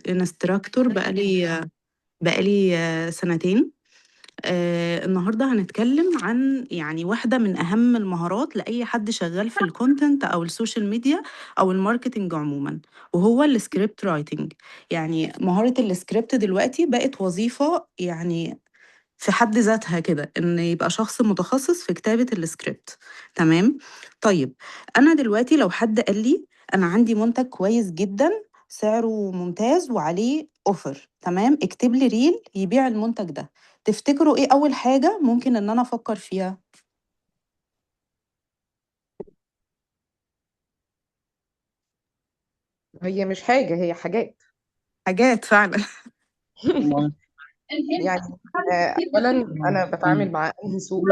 instructor بقالي سنتين. النهارده هنتكلم عن يعني واحدة من أهم المهارات لأي حد شغال في ال content أو ال social media أو ال marketing عموما، وهو ال script writing. يعني مهارة السكريبت دلوقتي بقت وظيفة، يعني في حد ذاتها كده ان يبقى شخص متخصص في كتابة السكريبت. تمام. طيب، انا دلوقتي لو حد قال لي انا عندي منتج كويس جدا، سعره ممتاز وعليه offer، تمام، اكتب لي reel يبيع المنتج ده، تفتكروا ايه اول حاجة ممكن ان انا افكر فيها؟ هي مش حاجة، هي حاجات. حاجات فعلا. يعني أولا أنا بتعامل مع أنهي سوق،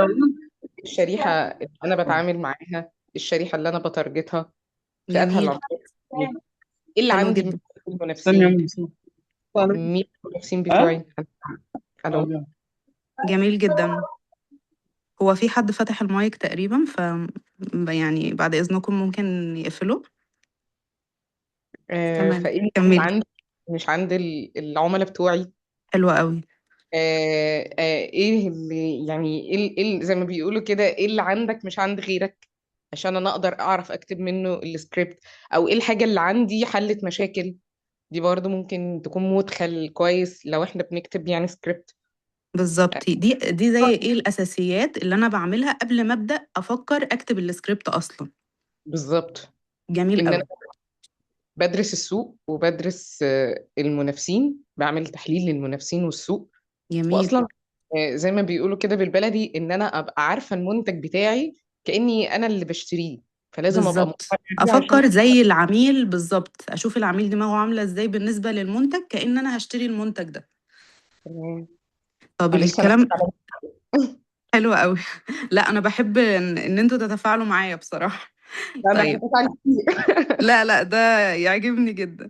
الشريحة اللي أنا بتعامل معاها، الشريحة اللي أنا بتارجتها، فئاتها جميل. العمرية، إيه اللي حلو عندي جدا. من المنافسين، مين المنافسين بتوعي. ألو. جميل جدا. هو في حد فتح المايك تقريبا، ف يعني بعد إذنكم ممكن يقفلوا. تمام. فإيه اللي كملي. عندي مش عند العملاء بتوعي. حلو قوي. ايه اللي يعني ايه إيه زي ما بيقولوا كده، ايه اللي عندك مش عند غيرك عشان انا اقدر اعرف اكتب منه السكريبت، او ايه الحاجة اللي عندي حلت مشاكل. دي برضو ممكن تكون مدخل كويس لو احنا بنكتب يعني سكريبت. بالظبط. دي زي ايه الاساسيات اللي انا بعملها قبل ما ابدا افكر اكتب السكريبت اصلا. بالظبط. جميل ان انا قوي. بدرس السوق وبدرس المنافسين، بعمل تحليل للمنافسين والسوق. جميل. واصلا زي ما بيقولوا كده بالبلدي، ان انا ابقى عارفه المنتج بتاعي كاني انا اللي بشتريه، فلازم ابقى بالظبط. مقتنعة بيه عشان افكر زي العميل بالظبط، اشوف العميل دماغه عامله ازاي بالنسبه للمنتج، كأن انا هشتري المنتج ده. تمام. طب معلش انا الكلام حلو قوي. لا انا بحب ان انتوا تتفاعلوا معايا بصراحه. لا، أنا طيب. بتفاعل كتير. لا لا، ده يعجبني جدا.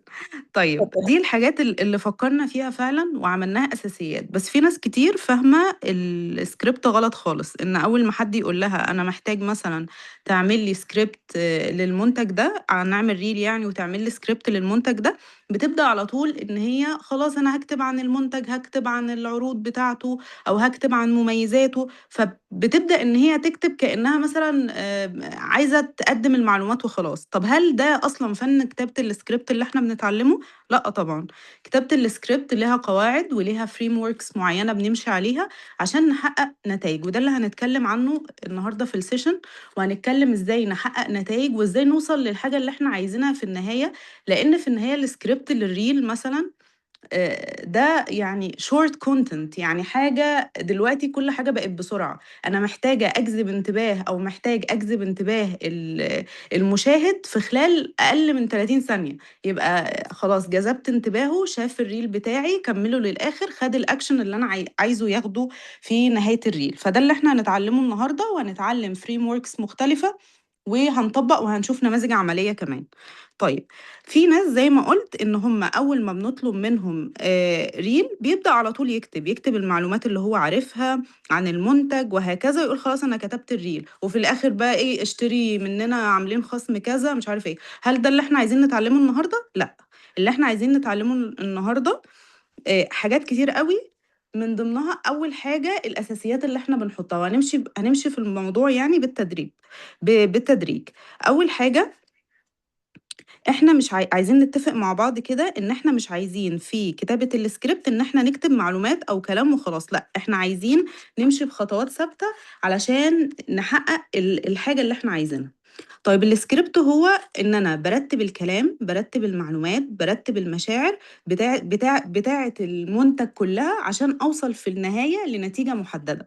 طيب، دي الحاجات اللي فكرنا فيها فعلا وعملناها أساسيات. بس في ناس كتير فاهمة السكريبت غلط خالص، إن أول ما حد يقول لها أنا محتاج مثلا تعمل لي سكريبت للمنتج ده، نعمل reel يعني وتعمل لي سكريبت للمنتج ده، بتبدأ على طول إن هي خلاص أنا هكتب عن المنتج، هكتب عن العروض بتاعته، أو هكتب عن مميزاته. فبتبدأ إن هي تكتب كأنها مثلا عايزة تقدم المعلومات وخلاص. طب هل ده أصلا فن كتابة السكريبت اللي احنا بنتعلمه؟ لا طبعا. كتابة السكريبت لها قواعد وليها frameworks معينة بنمشي عليها عشان نحقق نتائج، وده اللي هنتكلم عنه النهاردة في ال session. وهنتكلم ازاي نحقق نتائج وازاي نوصل للحاجة اللي احنا عايزينها في النهاية. لأن في النهاية ال script لل reel مثلا، ده يعني short content، يعني حاجة دلوقتي كل حاجة بقت بسرعة. أنا محتاجة أجذب انتباه، أو محتاج أجذب انتباه المشاهد في خلال أقل من 30 ثانية، يبقى خلاص جذبت انتباهه، شاف ال reel بتاعي، كمله للآخر، خد الأكشن اللي أنا عايزه ياخده في نهاية ال reel. فده اللي احنا هنتعلمه النهاردة، وهنتعلم frameworks مختلفة، وهنطبق وهنشوف نماذج عملية كمان. طيب، في ناس زي ما قلت إن هم أول ما بنطلب منهم reel بيبدأ على طول يكتب المعلومات اللي هو عارفها عن المنتج وهكذا، يقول خلاص أنا كتبت ال reel، وفي الآخر بقى إيه، اشتري مننا، عاملين خصم كذا، مش عارف إيه. هل ده اللي إحنا عايزين نتعلمه النهاردة؟ لا، اللي إحنا عايزين نتعلمه النهاردة، حاجات كتير قوي، من ضمنها أول حاجة الأساسيات اللي إحنا بنحطها. هنمشي في الموضوع يعني بالتدريج. أول حاجة، إحنا مش عايزين نتفق مع بعض كده إن إحنا مش عايزين في كتابة السكريبت إن إحنا نكتب معلومات أو كلام وخلاص، لا، إحنا عايزين نمشي بخطوات ثابتة علشان نحقق الحاجة اللي إحنا عايزينها. طيب، السكريبت هو إن أنا برتب الكلام، برتب المعلومات، برتب المشاعر بتاعة المنتج كلها عشان أوصل في النهاية لنتيجة محددة.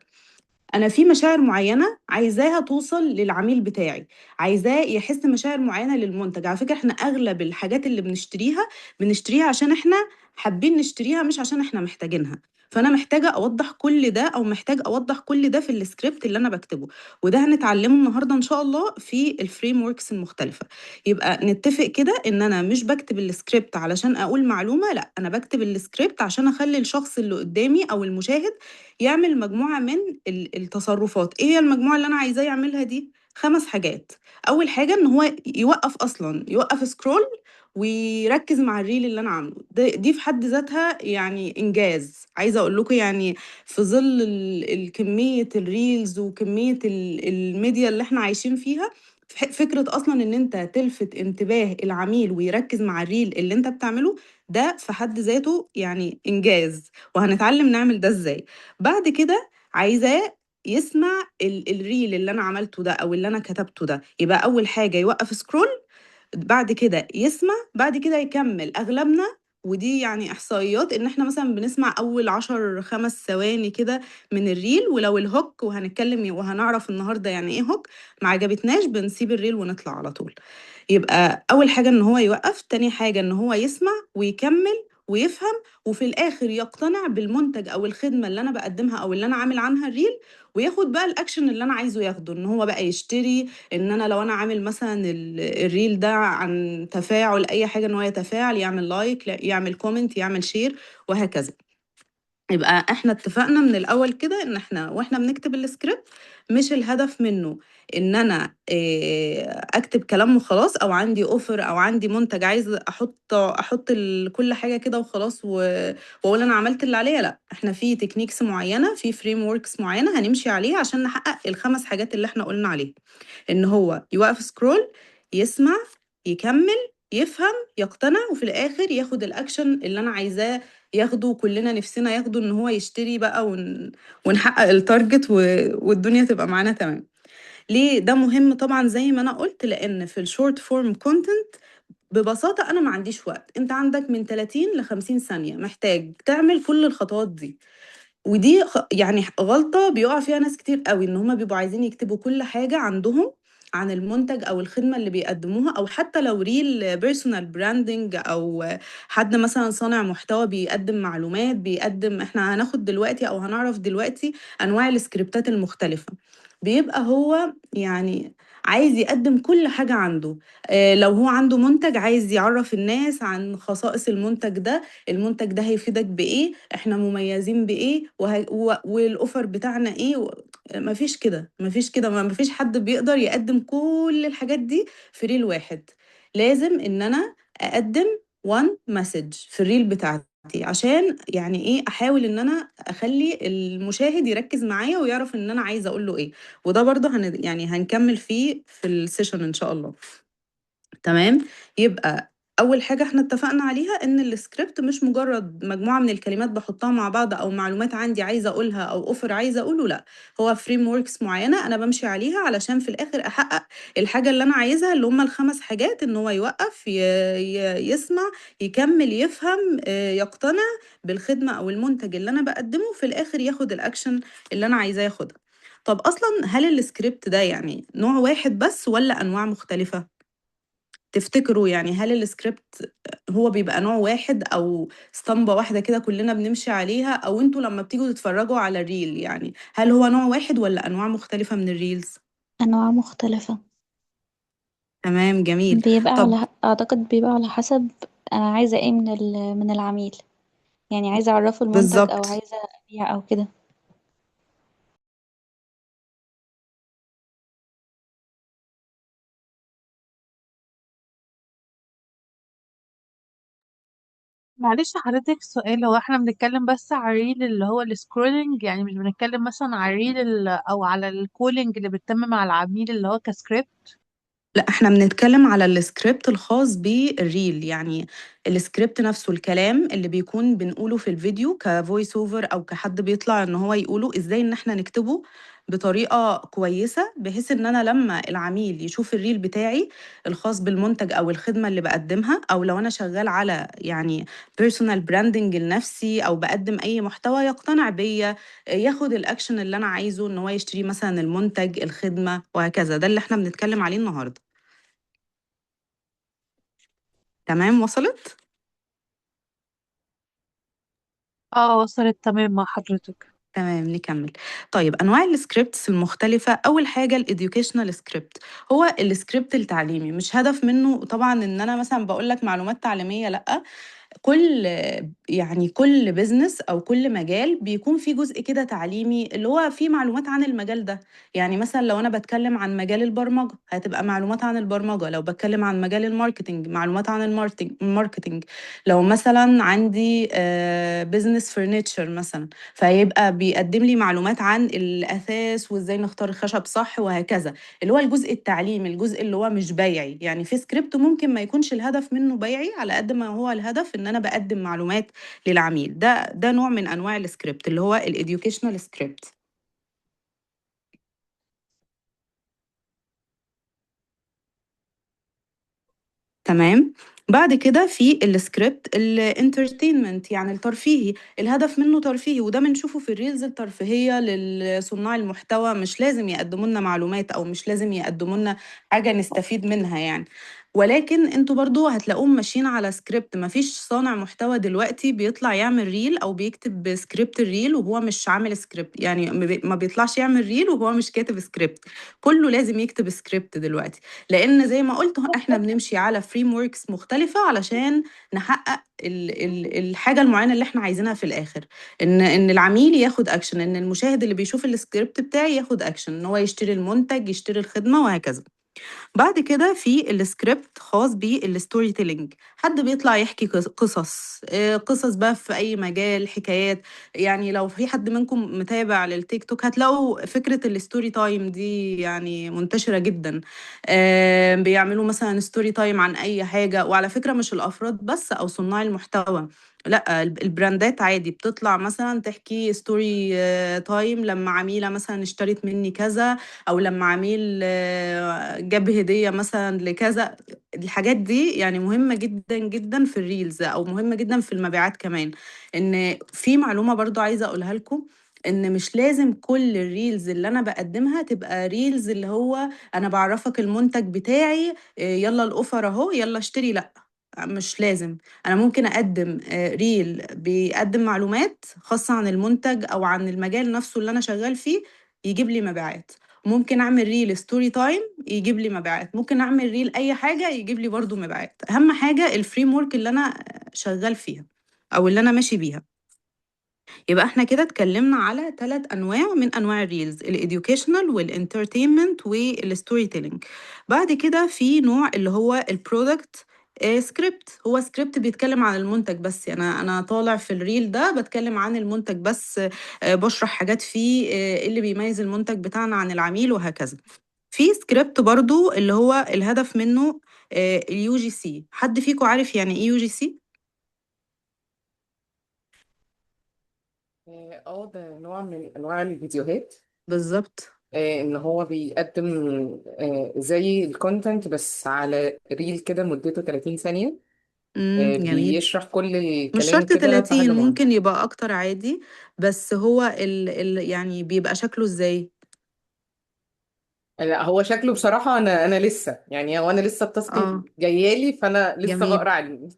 أنا في مشاعر معينة عايزاها توصل للعميل بتاعي، عايزاه يحس مشاعر معينة للمنتج. على فكرة إحنا أغلب الحاجات اللي بنشتريها بنشتريها عشان إحنا حابين نشتريها، مش عشان إحنا محتاجينها. فأنا محتاجة أوضح كل ده، أو محتاج أوضح كل ده في السكريبت اللي أنا بكتبه، وده هنتعلمه النهاردة إن شاء الله في ال frameworks المختلفة. يبقى نتفق كده إن أنا مش بكتب السكريبت علشان أقول معلومة، لا، أنا بكتب السكريبت عشان أخلي الشخص اللي قدامي أو المشاهد يعمل مجموعة من التصرفات. إيه هي المجموعة اللي أنا عايزاه يعملها دي؟ 5 حاجات. أول حاجة إن هو يوقف أصلاً، يوقف scroll ويركز مع ال reel اللي انا عامله دي في حد ذاتها يعني انجاز. عايزه اقول لكم يعني في ظل الكمية ال reels وكمية الميديا اللي احنا عايشين فيها، فكرة اصلا ان انت تلفت انتباه العميل ويركز مع ال reel اللي انت بتعمله ده في حد ذاته يعني انجاز، وهنتعلم نعمل ده ازاي. بعد كده عايزاه يسمع ال reel اللي انا عملته ده او اللي انا كتبته ده. يبقى اول حاجة يوقف scroll، بعد كده يسمع، بعد كده يكمل. اغلبنا، ودي يعني احصائيات، ان احنا مثلا بنسمع اول 10 5 ثواني كده من ال reel، ولو ال hook، وهنتكلم وهنعرف النهارده يعني ايه hook، ما عجبتناش بنسيب ال reel ونطلع على طول. يبقى اول حاجة ان هو يوقف، تاني حاجة ان هو يسمع ويكمل ويفهم، وفي الاخر يقتنع بالمنتج او الخدمة اللي انا بقدمها او اللي انا عامل عنها ال reel، وياخد بقى الاكشن اللي انا عايزه ياخده، ان هو بقى يشتري، ان انا لو انا عامل مثلا ال reel ده عن تفاعل اي حاجة، ان هو يتفاعل، يعمل like، يعمل comment، يعمل share، وهكذا. يبقى احنا اتفقنا من الاول كده ان احنا واحنا بنكتب السكريبت مش الهدف منه ان انا اكتب كلام وخلاص، او عندي offer او عندي منتج عايز احط كل حاجة كده وخلاص واقول انا عملت اللي عليا. لا، احنا في techniques معينة، في frameworks معينة هنمشي عليها عشان نحقق الخمس حاجات اللي احنا قلنا عليها، ان هو يوقف scroll، يسمع، يكمل، يفهم، يقتنع، وفي الاخر ياخد الاكشن اللي انا عايزاه ياخده، كلنا نفسنا ياخده، ان هو يشتري بقى ونحقق ال target والدنيا تبقى معانا تمام. ليه ده مهم؟ طبعا زي ما انا قلت، لان في ال short form content ببساطة انا ما عنديش وقت. انت عندك من 30 ل 50 ثانية محتاج تعمل كل الخطوات دي، ودي غلطة بيقع فيها ناس كتير قوي، ان هما بيبقوا عايزين يكتبوا كل حاجة عندهم عن المنتج او الخدمة اللي بيقدموها، او حتى لو reel personal branding او حد مثلا صانع محتوى بيقدم معلومات، بيقدم، احنا هناخد دلوقتي او هنعرف دلوقتي انواع السكريبتات المختلفة، بيبقى هو عايز يقدم كل حاجة عنده. لو هو عنده منتج عايز يعرف الناس عن خصائص المنتج ده، المنتج ده هيفيدك بإيه، احنا مميزين بإيه، والأوفر بتاعنا إيه، مفيش كده، مفيش كده، مفيش حد بيقدر يقدم كل الحاجات دي في reel واحد. لازم إن أنا أقدم one message في ال reel بتاعتي، عشان أحاول إن أنا أخلي المشاهد يركز معايا ويعرف إن أنا عايزة أقول له إيه. وده برضه هنكمل فيه في ال session إن شاء الله. تمام؟ يبقى أول حاجة احنا اتفقنا عليها إن السكريبت مش مجرد مجموعة من الكلمات بحطها مع بعض أو معلومات عندي عايزة أقولها أو offer عايزة أقوله، لأ، هو frameworks معينة أنا بمشي عليها علشان في الآخر أحقق الحاجة اللي أنا عايزها، اللي هما الخمس حاجات، إن هو يوقف، يسمع، يكمل، يفهم، يقتنع بالخدمة أو المنتج اللي أنا بقدمه، وفي الآخر ياخد الأكشن اللي أنا عايزاه ياخدها. طب أصلاً هل السكريبت ده نوع واحد بس ولا أنواع مختلفة؟ تفتكروا هل السكريبت هو بيبقى نوع واحد أو اسطمبة واحدة كده كلنا بنمشي عليها، أو انتوا لما بتيجوا تتفرجوا على ال reel هل هو نوع واحد ولا أنواع مختلفة من ال reels؟ أنواع مختلفة. تمام، جميل. طب أعتقد بيبقى على حسب أنا عايزة إيه من العميل، عايزة أعرفه المنتج أو عايزة أبيع أو كده. معلش حضرتك سؤال، هو احنا بنتكلم بس على ال reel اللي هو ال scrolling، يعني مش بنتكلم مثلا على ال reel او على ال calling اللي بيتم مع العميل اللي هو كسكريبت؟ لا، احنا بنتكلم على السكريبت الخاص بال reel، يعني السكريبت نفسه، الكلام اللي بيكون بنقوله في الفيديو ك voice over او كحد بيطلع ان هو يقوله، ازاي ان احنا نكتبه بطريقة كويسة بحيث ان انا لما العميل يشوف ال reel بتاعي الخاص بالمنتج او الخدمة اللي بقدمها، او لو انا شغال على personal branding لنفسي او بقدم اي محتوى، يقتنع بيا، ياخد الاكشن اللي انا عايزه ان هو يشتري مثلا المنتج، الخدمة، وهكذا. ده اللي احنا بنتكلم عليه النهاردة. تمام، وصلت؟ وصلت تمام مع حضرتك. تمام، نكمل. أنواع ال scripts المختلفة. أول حاجة ال educational script، هو السكريبت التعليمي، مش هدف منه طبعاً إن أنا مثلاً بقول لك معلومات تعليمية، لأ، كل يعني كل business او كل مجال بيكون فيه جزء كده تعليمي اللي هو فيه معلومات عن المجال ده. يعني مثلا لو انا بتكلم عن مجال البرمجة هتبقى معلومات عن البرمجة، لو بتكلم عن مجال ال marketing معلومات عن ال marketing، لو مثلا عندي business furniture مثلا فهيبقى بيقدم لي معلومات عن الأثاث وازاي نختار الخشب صح وهكذا، اللي هو الجزء التعليمي، الجزء اللي هو مش بيعي. يعني في سكريبت ممكن ما يكونش الهدف منه بيعي على قد ما هو الهدف ان انا بقدم معلومات للعميل. ده نوع من انواع السكريبت اللي هو ال educational script. تمام. بعد كده في ال script ال entertainment، يعني الترفيهي، الهدف منه ترفيهي، وده بنشوفه في ال reels الترفيهية لصناع المحتوى. مش لازم يقدموا لنا معلومات او مش لازم يقدموا لنا حاجة نستفيد منها يعني، ولكن انتوا برضو هتلاقوهم ماشيين على سكريبت. مفيش صانع محتوى دلوقتي بيطلع يعمل reel او بيكتب script ال reel وهو مش عامل سكريبت، يعني ما بيطلعش يعمل reel وهو مش كاتب سكريبت. كله لازم يكتب سكريبت دلوقتي، لان زي ما قلت احنا بنمشي على frameworks مختلفة علشان نحقق الحاجة المعينة اللي احنا عايزينها في الاخر، ان العميل ياخد اكشن، ان المشاهد اللي بيشوف السكريبت بتاعي ياخد اكشن، ان هو يشتري المنتج، يشتري الخدمة وهكذا. بعد كده في السكريبت خاص بال storytelling، حد بيطلع يحكي قصص، قصص بقى في اي مجال، حكايات. يعني لو في حد منكم متابع للتيك توك هتلاقوا فكرة ال story time دي يعني منتشرة جدا. بيعملوا مثلا story time عن اي حاجة. وعلى فكرة مش الافراد بس او صناع المحتوى، لا، البراندات عادي بتطلع مثلا تحكي story time لما عميلة مثلا اشترت مني كذا، او لما عميل جاب هدية مثلا لكذا. الحاجات دي يعني مهمة جدا جدا في ال reels، او مهمة جدا في المبيعات كمان. ان في معلومة برضو عايزة اقولها لكم، ان مش لازم كل ال reels اللي انا بقدمها تبقى reels اللي هو انا بعرفك المنتج بتاعي، يلا ال offer اهو، يلا اشتري. لا، مش لازم. انا ممكن اقدم reel بيقدم معلومات خاصة عن المنتج او عن المجال نفسه اللي انا شغال فيه، يجيب لي مبيعات. ممكن اعمل reel story time يجيب لي مبيعات، ممكن اعمل reel اي حاجة يجيب لي برضو مبيعات. اهم حاجة ال framework اللي انا شغال فيها او اللي انا ماشي بيها. يبقى احنا كده اتكلمنا على 3 انواع من انواع ال reels، ال educational وال entertainment وال storytelling. بعد كده في نوع اللي هو ال product script، هو سكريبت بيتكلم عن المنتج بس. يعني انا طالع في ال reel ده بتكلم عن المنتج بس، بشرح حاجات فيه، اللي بيميز المنتج بتاعنا عن العميل وهكذا. في سكريبت برضو اللي هو الهدف منه ال UGC. حد فيكم عارف يعني ايه UGC؟ ده نوع من انواع الفيديوهات. بالظبط. ان هو بيقدم زي ال content بس على reel كده مدته 30 ثانية. جميل. بيشرح كل مش الكلام شرط كده في حاجة 30، معينة. ممكن يبقى اكتر عادي. بس هو ال يعني بيبقى شكله ازاي؟ لا، هو شكله بصراحة انا لسه يعني، هو انا لسه ال task جايالي، فانا لسه بقرا عليه.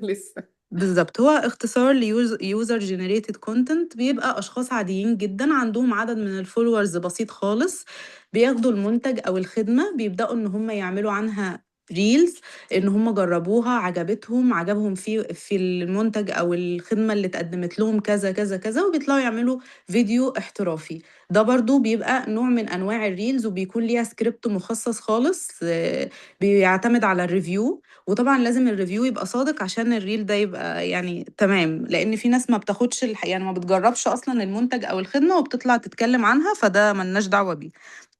لسه. بالظبط. هو اختصار ل user generated content. بيبقى اشخاص عاديين جدا عندهم عدد من ال followers بسيط خالص، بياخدوا المنتج او الخدمة بيبداوا ان هم يعملوا عنها reels، ان هم جربوها، عجبتهم، عجبهم في المنتج او الخدمة اللي اتقدمت لهم كذا كذا كذا، وبيطلعوا يعملوا فيديو احترافي. ده برضو بيبقى نوع من انواع ال reels، وبيكون ليها سكريبت مخصص خالص، بيعتمد على ال review. وطبعا لازم ال review يبقى صادق عشان ال reel ده يبقى يعني تمام، لان في ناس ما بتاخدش يعني ما بتجربش اصلا المنتج او الخدمة وبتطلع تتكلم عنها، فده ملناش دعوه بيه.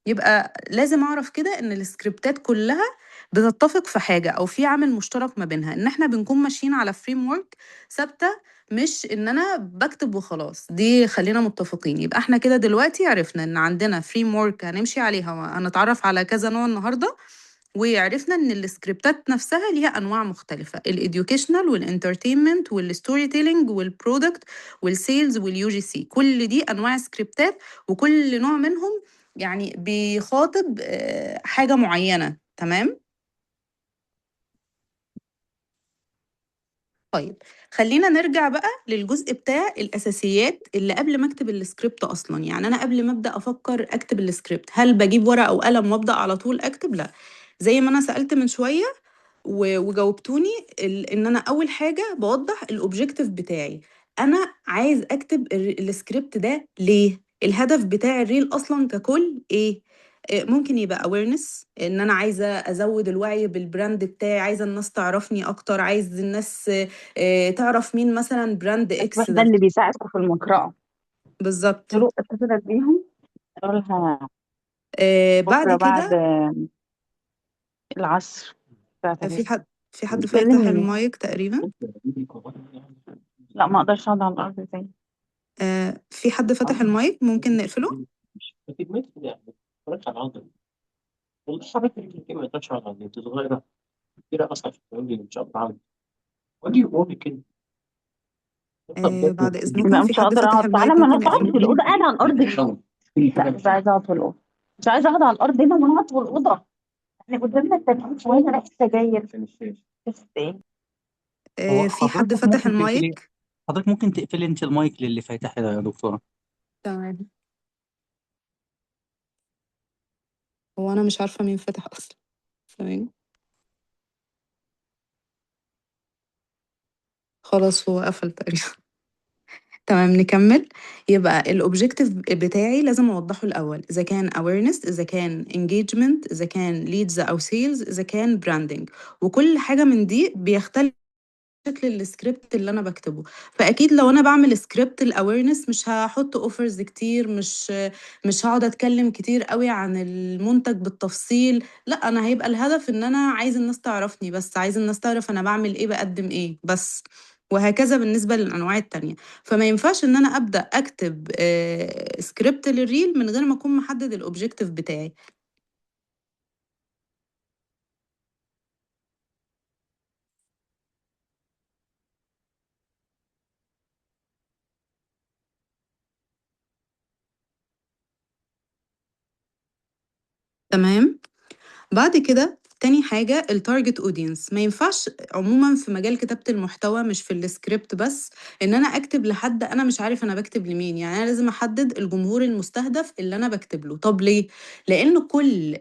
يبقى لازم اعرف كده ان السكريبتات كلها بتتفق في حاجة او في عامل مشترك ما بينها، ان احنا بنكون ماشيين على framework ثابتة، مش ان انا بكتب وخلاص. دي خلينا متفقين. يبقى احنا كده دلوقتي عرفنا ان عندنا framework هنمشي عليها، وهنتعرف على كذا نوع النهارده، وعرفنا ان السكريبتات نفسها ليها انواع مختلفة، الاديوكيشنال والانترتينمنت والستوري تيلينج والبرودكت والسيلز واليو جي سي. كل دي انواع سكريبتات، وكل نوع منهم يعني بيخاطب حاجة معينة. تمام؟ طيب خلينا نرجع بقى للجزء بتاع الأساسيات اللي قبل ما أكتب السكريبت أصلاً. يعني أنا قبل ما أبدأ أفكر أكتب السكريبت، هل بجيب ورقة وقلم وأبدأ على طول أكتب؟ لا، زي ما أنا سألت من شوية، وجاوبتوني ان انا اول حاجة بوضح ال objective بتاعي. انا عايز اكتب السكريبت ده ليه؟ الهدف بتاع ال reel اصلا ككل ايه؟ ممكن يبقى awareness، ان انا عايزه ازود الوعي بال brand بتاعي، عايزه الناس تعرفني اكتر، عايز الناس تعرف مين مثلا brand X ده ده. اللي بيساعدكم في المقرأة. بالظبط. طرق اتصلت بيهم قالوا لها بعد بكرة كده بعد العصر الساعة في 3. حد في حد فاتح بتكلمني. المايك تقريبا. لا، ما اقدرش اقعد على الارض تاني. في حد فتح المايك، ممكن نقفله؟ بعد إذنكم لا في مش حد هقدر فتح اقعد. تعالى المايك ما ممكن انا اقعد نقفله؟ في الاوضة، قاعدة على الارض ليه؟ لا مش عايزه اقعد في الاوضة، مش عايزه اقعد على الارض هنا، ما اقعد في الاوضة. احنا قدامنا التكييف وهنا ريحه سجاير. بس ايه؟ هو في حد حضرتك فتح ممكن تقفلي، المايك؟ حضرتك ممكن تقفلي انت المايك للي فاتح يا دكتورة. تمام. هو أنا مش عارفة مين فتح أصلا. تمام، خلاص هو قفل تقريبا. تمام، نكمل. يبقى ال objective بتاعي لازم اوضحه الاول، اذا كان awareness، اذا كان engagement، اذا كان leads او sales، اذا كان branding. وكل حاجة من دي بيختلف شكل السكريبت اللي انا بكتبه. فاكيد لو انا بعمل script ال awareness مش هحط offers كتير، مش هقعد اتكلم كتير قوي عن المنتج بالتفصيل. لا، انا هيبقى الهدف ان انا عايز الناس تعرفني بس، عايز الناس تعرف انا بعمل ايه، بقدم ايه بس، وهكذا بالنسبة للأنواع التانية. فما ينفعش إن أنا أبدأ أكتب script لل reel من غير ما أكون محدد ال objective بتاعي. تمام. بعد كده تاني حاجة ال target audience. ما ينفعش عموما في مجال كتابة المحتوى، مش في السكريبت بس، ان انا اكتب لحد انا مش عارف انا بكتب لمين. يعني انا لازم احدد الجمهور المستهدف اللي انا بكتب له. طب ليه؟ لان كل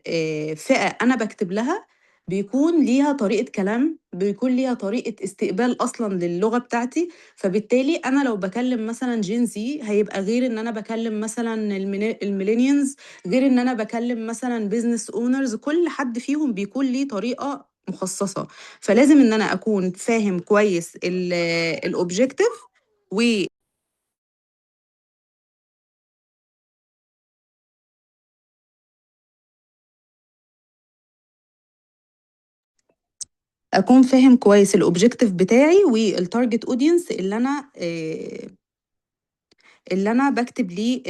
فئة انا بكتب لها بيكون ليها طريقة كلام، بيكون ليها طريقة استقبال أصلاً للغة بتاعتي. فبالتالي أنا لو بكلم مثلاً Gen Z هيبقى غير إن أنا بكلم مثلاً ال millennials، غير إن أنا بكلم مثلاً business owners. كل حد فيهم بيكون ليه طريقة مخصصة. فلازم إن أنا أكون فاهم كويس ال objective و اكون فاهم كويس ال objective بتاعي وال target audience اللي انا بكتب ليه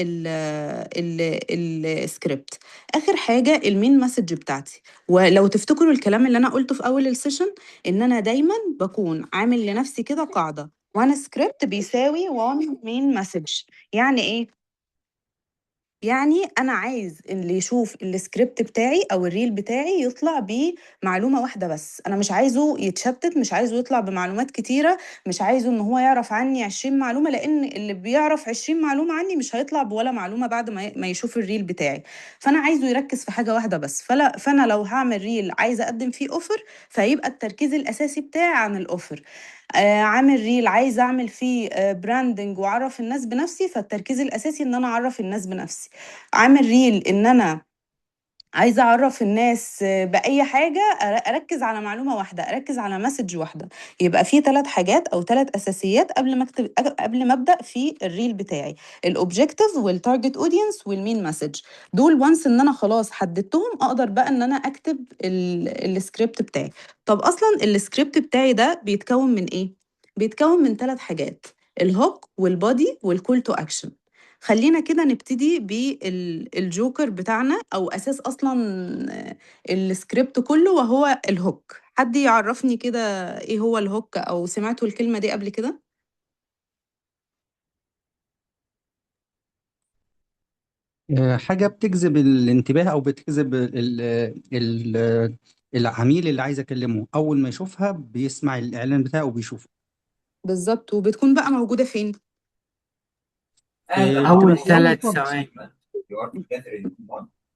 السكريبت. اخر حاجة ال main message بتاعتي. ولو تفتكروا الكلام اللي انا قلته في اول ال session، ان انا دايما بكون عامل لنفسي كده قاعدة، one script بيساوي one main message. يعني ايه؟ يعني أنا عايز اللي يشوف السكريبت بتاعي أو ال reel بتاعي يطلع بمعلومة واحدة بس. أنا مش عايزه يتشتت، مش عايزه يطلع بمعلومات كتيرة، مش عايزه إن هو يعرف عني 20 معلومة، لأن اللي بيعرف 20 معلومة عني مش هيطلع بولا معلومة بعد ما يشوف ال reel بتاعي. فأنا عايزه يركز في حاجة واحدة بس. فأنا لو هعمل reel عايزة أقدم فيه offer، فهيبقى التركيز الأساسي بتاعي عن ال offer. عامل reel عايز أعمل فيه branding وأعرف الناس بنفسي، فالتركيز الأساسي إن أنا أعرف الناس بنفسي. عامل reel إن أنا عايزة أعرف الناس بأي حاجة، أركز على معلومة واحدة، أركز على message واحدة. يبقى في 3 حاجات أو 3 أساسيات قبل ما أبدأ في ال reel بتاعي: ال objective وال target audience وال main message. دول once إن أنا خلاص حددتهم، أقدر بقى إن أنا أكتب السكريبت بتاعي. طب أصلاً السكريبت بتاعي ده بيتكون من إيه؟ بيتكون من 3 حاجات: ال hook وال body وال call to action. خلينا كده نبتدي بالجوكر بتاعنا، أو أساس أصلاً السكريبت كله، وهو ال hook. حد يعرفني كده إيه هو ال hook، أو سمعتوا الكلمة دي قبل كده؟ حاجة بتجذب الانتباه، أو بتجذب العميل اللي عايز أكلمه. أول ما يشوفها بيسمع الإعلان بتاعه وبيشوفه. بالظبط. وبتكون بقى موجودة فين؟ أول بتبقى في أول 3 خالص. ثواني.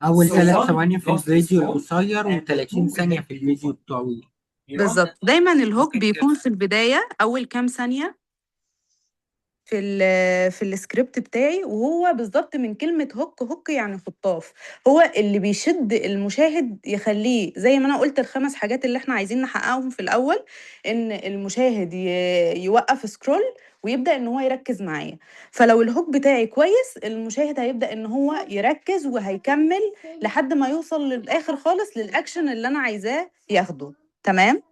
أول 3 ثواني في الفيديو القصير، وتلاتين ثانية في الفيديو الطويل. بالظبط، دايما ال hook بيكون في البداية، أول كام ثانية في السكريبت بتاعي، وهو بالظبط من كلمة hook، hook يعني خطاف، هو اللي بيشد المشاهد يخليه زي ما أنا قلت الخمس حاجات اللي احنا عايزين نحققهم في الأول، إن المشاهد يوقف scroll ويبدأ إن هو يركز معايا. فلو ال hook بتاعي كويس، المشاهد هيبدأ إن هو يركز وهيكمل لحد ما يوصل للآخر خالص للأكشن اللي أنا عايزاه ياخده. تمام؟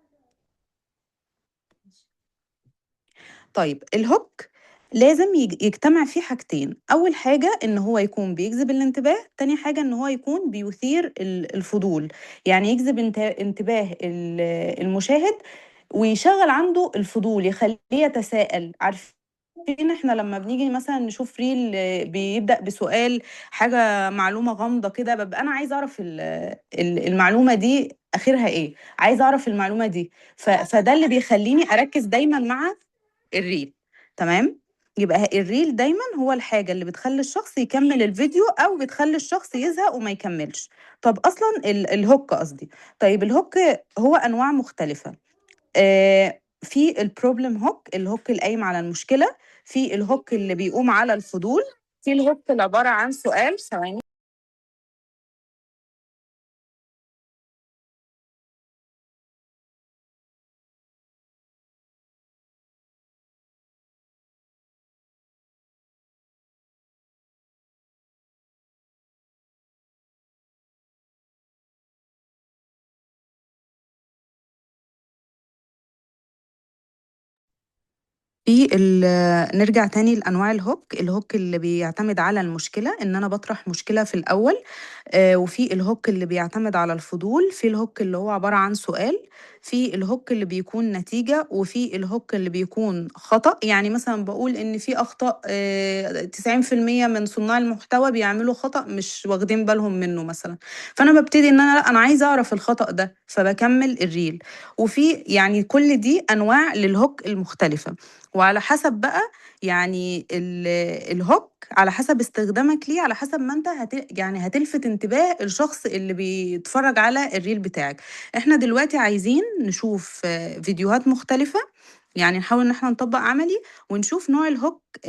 طيب ال hook لازم يجتمع فيه حاجتين. أول حاجة إن هو يكون بيجذب الانتباه، تاني حاجة إن هو يكون بيثير الفضول، يعني يجذب انتباه المشاهد ويشغل عنده الفضول، يخليه يتساءل. عارفين احنا لما بنيجي مثلا نشوف reel بيبدأ بسؤال، حاجة معلومة غامضة كده، ببقى أنا عايزة أعرف المعلومة دي آخرها إيه، عايزة أعرف المعلومة دي. فده اللي بيخليني أركز دايما مع ال reel. تمام؟ يبقى ال reel دايما هو الحاجة اللي بتخلي الشخص يكمل الفيديو أو بتخلي الشخص يزهق وما يكملش. طب أصلا ال hook قصدي. طيب ال hook هو أنواع مختلفة. في ال problem hook، ال hook القايم على المشكلة، في ال hook اللي بيقوم على الفضول، في ال hook اللي عبارة عن سؤال. ثواني. في نرجع تاني لأنواع ال hook. ال hook اللي بيعتمد على المشكلة، إن أنا بطرح مشكلة في الأول، وفي ال hook اللي بيعتمد على الفضول، في ال hook اللي هو عبارة عن سؤال، في ال hook اللي بيكون نتيجة، وفي ال hook اللي بيكون خطأ. يعني مثلا بقول إن في أخطاء، 90% من صناع المحتوى بيعملوا خطأ مش واخدين بالهم منه مثلا، فأنا ببتدي إن أنا لا، أنا عايزة أعرف الخطأ ده، فبكمل ال reel. وفي يعني كل دي أنواع لل hook المختلفة، وعلى حسب بقى يعني ال hook على حسب استخدامك ليه، على حسب ما انت يعني هتلفت انتباه الشخص اللي بيتفرج على ال reel بتاعك. احنا دلوقتي عايزين نشوف فيديوهات مختلفة، يعني نحاول ان احنا نطبق عملي ونشوف نوع ال hook،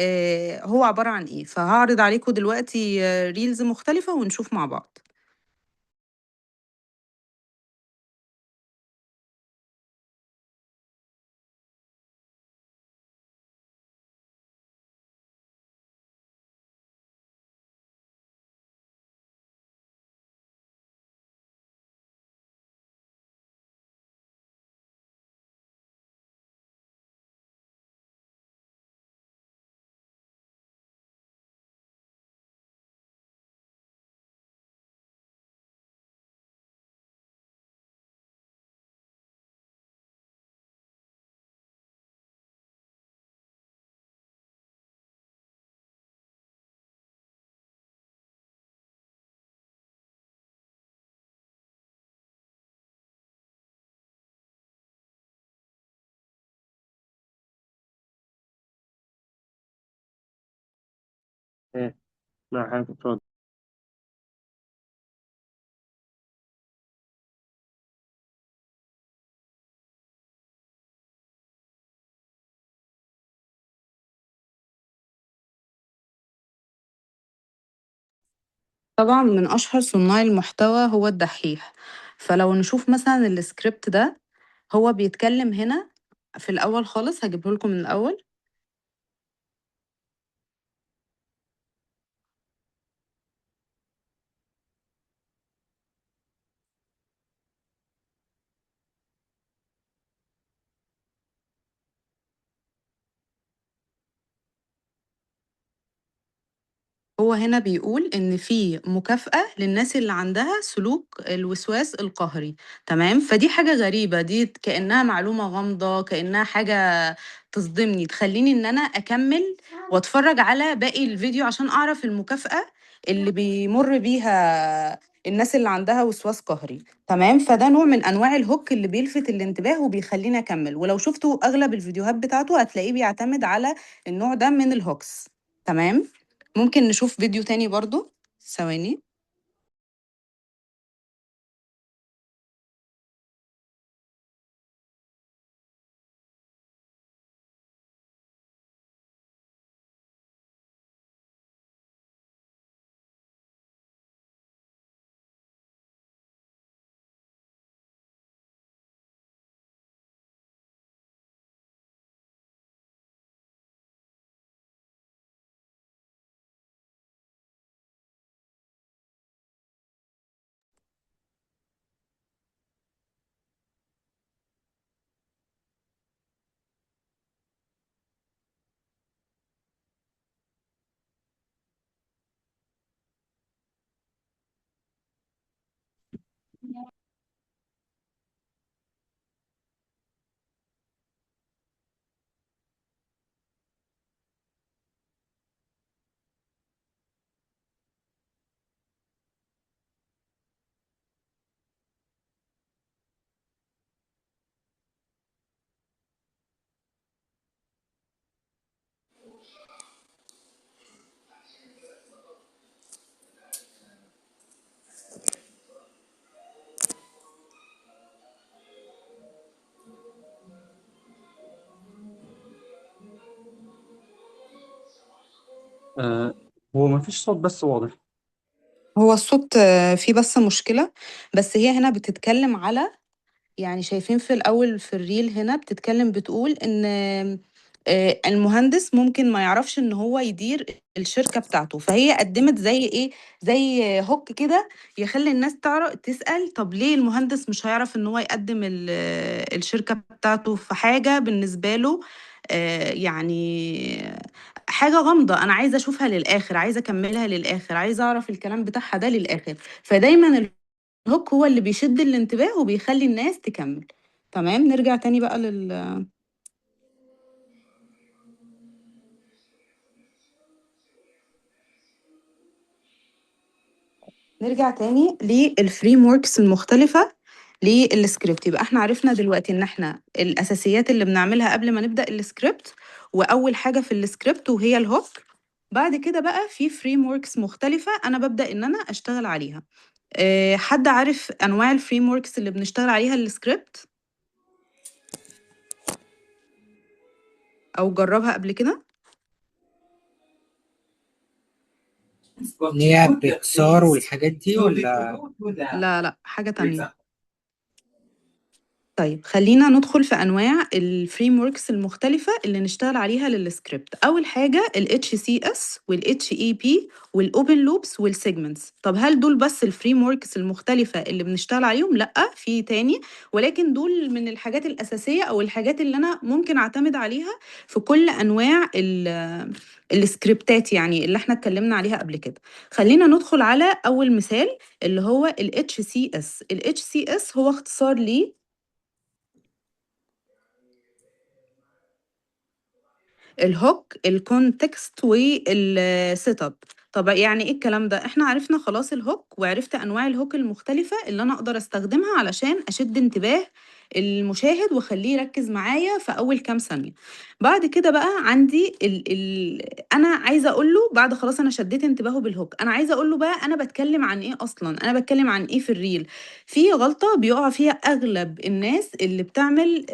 هو عبارة عن ايه. فهعرض عليكم دلوقتي reels مختلفة ونشوف مع بعض. ايه، مع حضرتك، اتفضل. طبعا من أشهر صناع المحتوى هو الدحيح. فلو نشوف مثلا السكريبت ده، هو بيتكلم هنا في الأول خالص، هجيبه لكم من الأول. هو هنا بيقول إن في مكافأة للناس اللي عندها سلوك الوسواس القهري. تمام؟ فدي حاجة غريبة، دي كأنها معلومة غامضة، كأنها حاجة تصدمني، تخليني إن أنا أكمل وأتفرج على باقي الفيديو عشان أعرف المكافأة اللي بيمر بيها الناس اللي عندها وسواس قهري. تمام؟ فده نوع من أنواع الهوك اللي بيلفت الانتباه وبيخليني أكمل. ولو شفتوا أغلب الفيديوهات بتاعته هتلاقيه بيعتمد على النوع ده من ال hooks. تمام؟ ممكن نشوف فيديو تاني برضو، ثواني. آه، هو ما فيش صوت بس واضح. هو الصوت فيه بس مشكلة، بس هي هنا بتتكلم على، يعني شايفين في الأول في ال reel هنا بتتكلم بتقول إن المهندس ممكن ما يعرفش إن هو يدير الشركة بتاعته، فهي قدمت زي إيه، زي hook كده يخلي الناس تعرف تسأل طب ليه المهندس مش هيعرف إن هو يقدم الشركة بتاعته في حاجة بالنسبة له، يعني حاجة غامضة، أنا عايزة أشوفها للآخر، عايزة أكملها للآخر، عايزة أعرف الكلام بتاعها ده للآخر. فدايما ال hook هو اللي بيشد الانتباه وبيخلي الناس تكمل. تمام، نرجع تاني بقى نرجع تاني لل frameworks المختلفة للسكريبت. يبقى احنا عرفنا دلوقتي ان احنا الاساسيات اللي بنعملها قبل ما نبدأ السكريبت، واول حاجة في السكريبت وهي ال hook. بعد كده بقى في frameworks مختلفة انا ببدأ ان انا اشتغل عليها. حد عارف انواع ال frameworks اللي بنشتغل عليها السكريبت او جربها قبل كده؟ اللي هي بيكسار والحاجات دي ولا؟ لا لا، حاجة تانية. طيب خلينا ندخل في أنواع ال frameworks المختلفة اللي نشتغل عليها للسكريبت. أول حاجة ال HCS وال HEP وال Open Loops وال Segments. طب هل دول بس ال frameworks المختلفة اللي بنشتغل عليهم؟ لأ، في تاني، ولكن دول من الحاجات الأساسية أو الحاجات اللي أنا ممكن أعتمد عليها في كل أنواع السكريبتات يعني اللي احنا اتكلمنا عليها قبل كده. خلينا ندخل على أول مثال اللي هو ال HCS. ال HCS هو اختصار ليه ال hook، ال context، وال setup. طب يعني ايه الكلام ده؟ احنا عرفنا خلاص ال hook، وعرفت انواع ال hook المختلفة اللي انا اقدر استخدمها علشان اشد انتباه المشاهد واخليه يركز معايا في اول كام ثانية. بعد كده بقى عندي انا عايزة اقول له بعد خلاص انا شديت انتباهه بال hook، انا عايزة اقول له بقى انا بتكلم عن ايه اصلا، انا بتكلم عن ايه في ال reel. في غلطة بيقع فيها اغلب الناس اللي بتعمل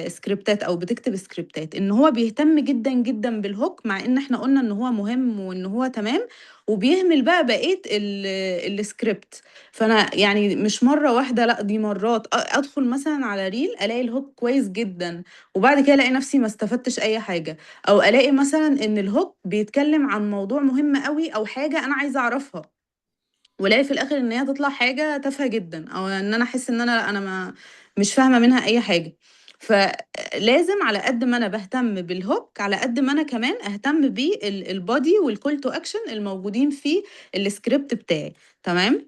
سكريبتات او بتكتب سكريبتات، ان هو بيهتم جدا جدا بال hook، مع ان احنا قلنا ان هو مهم وان هو تمام، وبيهمل بقى بقية السكريبت. فانا يعني مش مرة واحدة، لا دي مرات ادخل مثلا على reel الاقي ال hook كويس جدا، وبعد كده الاقي نفسي ما استفدتش اي حاجة، او الاقي مثلا ان ال hook بيتكلم عن موضوع مهم قوي او حاجة انا عايزة اعرفها، والاقي في الاخر ان هي تطلع حاجة تافهة جدا، او ان انا احس ان انا ما مش فاهمة منها اي حاجة. فلازم على قد ما انا بهتم بال hook، على قد ما انا كمان اهتم بال body وال call to action الموجودين في السكريبت بتاعي. تمام،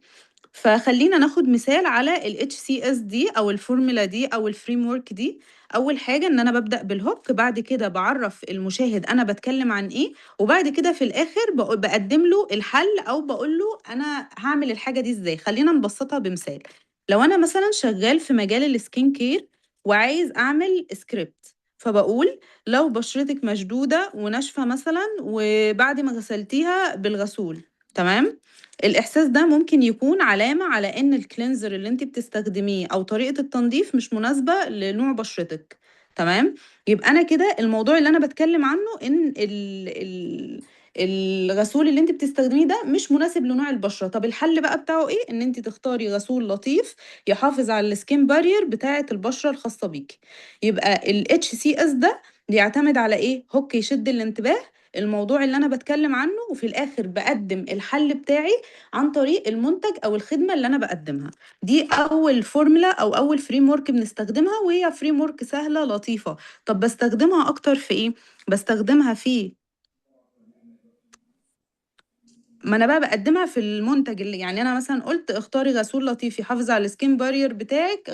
فخلينا ناخد مثال على ال HCS دي او الفورمولا دي او ال framework دي. اول حاجه ان انا ببدا بال hook، بعد كده بعرف المشاهد انا بتكلم عن ايه، وبعد كده في الاخر بقدم له الحل او بقول له انا هعمل الحاجه دي ازاي. خلينا نبسطها بمثال. لو انا مثلا شغال في مجال ال skin care وعايز اعمل سكريبت، فبقول لو بشرتك مشدوده وناشفه مثلا وبعد ما غسلتيها بالغسول، تمام، الإحساس ده ممكن يكون علامة على إن ال cleanser اللي انت بتستخدميه أو طريقة التنظيف مش مناسبة لنوع بشرتك. تمام، يبقى أنا كده الموضوع اللي أنا بتكلم عنه إن الغسول اللي انت بتستخدميه ده مش مناسب لنوع البشرة. طب الحل بقى بتاعه إيه؟ إن انت تختاري غسول لطيف يحافظ على ال skin barrier بتاعة البشرة الخاصة بيكي. يبقى ال HCS ده بيعتمد على إيه؟ hook يشد الانتباه، الموضوع اللي أنا بتكلم عنه، وفي الآخر بقدم الحل بتاعي عن طريق المنتج أو الخدمة اللي أنا بقدمها. دي أول فورمولا أو أول framework بنستخدمها، وهي framework سهلة لطيفة. طب بستخدمها أكتر في إيه؟ بستخدمها في ما أنا بقى بقدمها في المنتج اللي يعني أنا مثلا قلت اختاري غسول لطيف يحافظ على ال skin barrier بتاعك،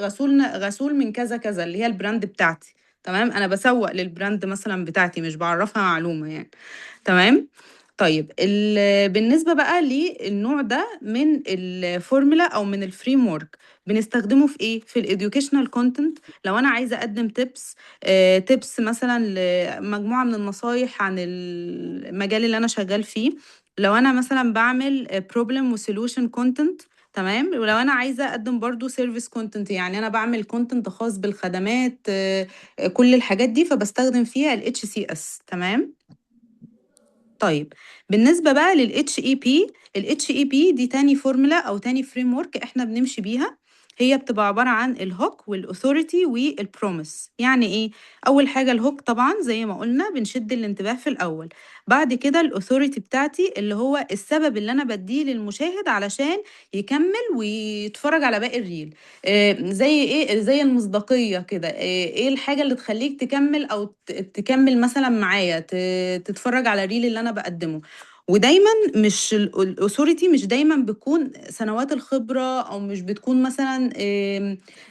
غسول من كذا كذا اللي هي ال brand بتاعتي. تمام، أنا بسوق لل brand مثلا بتاعتي، مش بعرفها معلومة يعني. تمام. طيب بالنسبة بقى للنوع ده من الفورمولا أو من ال framework بنستخدمه في إيه؟ في ال educational content. لو أنا عايزة أقدم tips مثلا لمجموعة من النصايح عن المجال اللي أنا شغال فيه، لو أنا مثلا بعمل problem و solution content، تمام، ولو أنا عايزة أقدم برضو service content، يعني أنا بعمل content خاص بالخدمات، كل الحاجات دي، فبستخدم فيها ال HCS. تمام. طيب بالنسبة بقى لل HAP، ال HAP دي تاني فورمولا أو تاني framework احنا بنمشي بيها. هي بتبقى عبارة عن ال hook وال authority وال promise. يعني ايه؟ أول حاجة ال hook طبعا زي ما قلنا بنشد الانتباه في الأول. بعد كده ال authority بتاعتي اللي هو السبب اللي أنا بديه للمشاهد علشان يكمل ويتفرج على باقي ال reel. زي ايه؟ زي المصداقية كده. ايه الحاجة اللي تخليك تكمل او تكمل مثلا معايا، تتفرج على ال reel اللي انا بقدمه. ودايما مش ال authority مش دايما بتكون سنوات الخبرة، او مش بتكون مثلا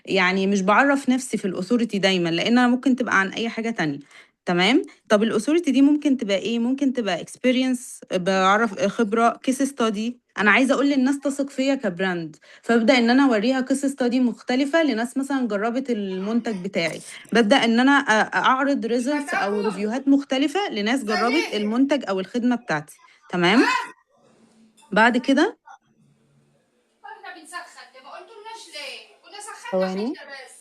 يعني مش بعرف نفسي في ال authority دايما، لان انا ممكن تبقى عن اي حاجة تانية. تمام. طب ال authority دي ممكن تبقى ايه؟ ممكن تبقى experience، بعرف خبرة، case study، انا عايزة اقول للناس تثق فيا ك brand، فببدا ان انا اوريها case study مختلفة لناس مثلا جربت المنتج بتاعي. ببدا ان انا اعرض results او review هات مختلفة لناس جربت المنتج او الخدمة بتاعتي. تمام. بعد كده احنا بنسخن ليه؟ ما قلتولناش ليه؟ كنا سخنا ثواني. حتة بس.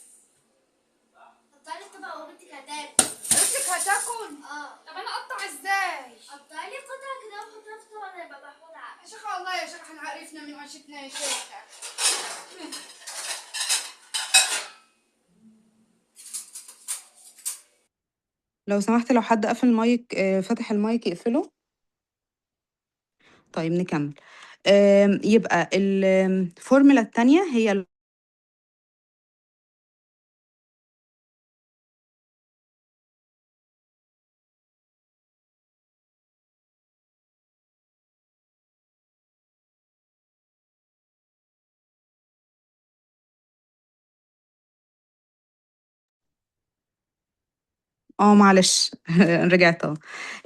طب تعالي طبق وبنتك هتاكل. قالت لك هتاكل؟ اه. طب انا اقطع ازاي؟ قطعي لي قطعه كده وحطها في طبق زي بابا محمود عبد. يا شيخه والله يا شيخه احنا عرفنا من عشتنا يا شيخه. لو سمحت، لو حد قفل المايك، فتح المايك يقفله. طيب نكمل. يبقى الفورمولا الثانية هي معلش رجعت اهو.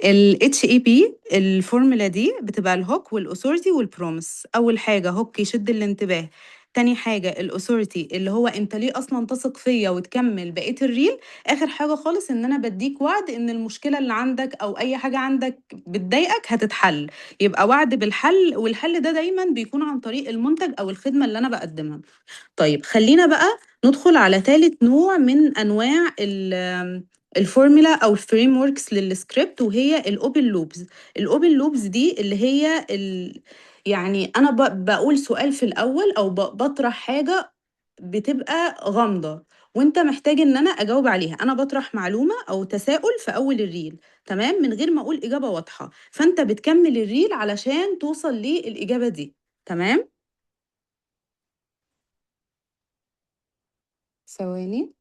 ال HAP ال formula دي بتبقى ال hook وال authority وال promise. اول حاجة hook يشد الانتباه، تاني حاجة ال authority اللي هو انت ليه اصلا تثق فيا وتكمل بقية ال reel، اخر حاجة خالص ان انا بديك وعد ان المشكلة اللي عندك او اي حاجة عندك بتضايقك هتتحل. يبقى وعد بالحل، والحل ده دايما بيكون عن طريق المنتج او الخدمة اللي انا بقدمها. طيب خلينا بقى ندخل على ثالث نوع من انواع الفورمولا او ال frameworks لل script، وهي ال open loops. ال open loops دي اللي هي يعني انا بقول سؤال في الاول او بطرح حاجة بتبقى غامضة وانت محتاج ان انا اجاوب عليها. انا بطرح معلومة او تساؤل في اول ال reel، تمام، من غير ما اقول اجابه واضحة، فانت بتكمل ال reel علشان توصل للاجابة دي. تمام. ثواني.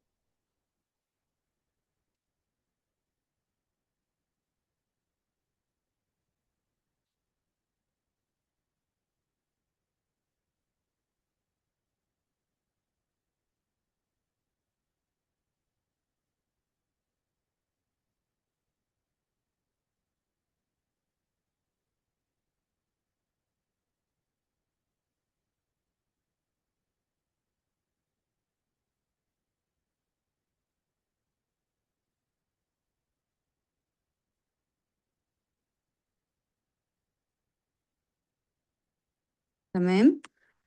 تمام.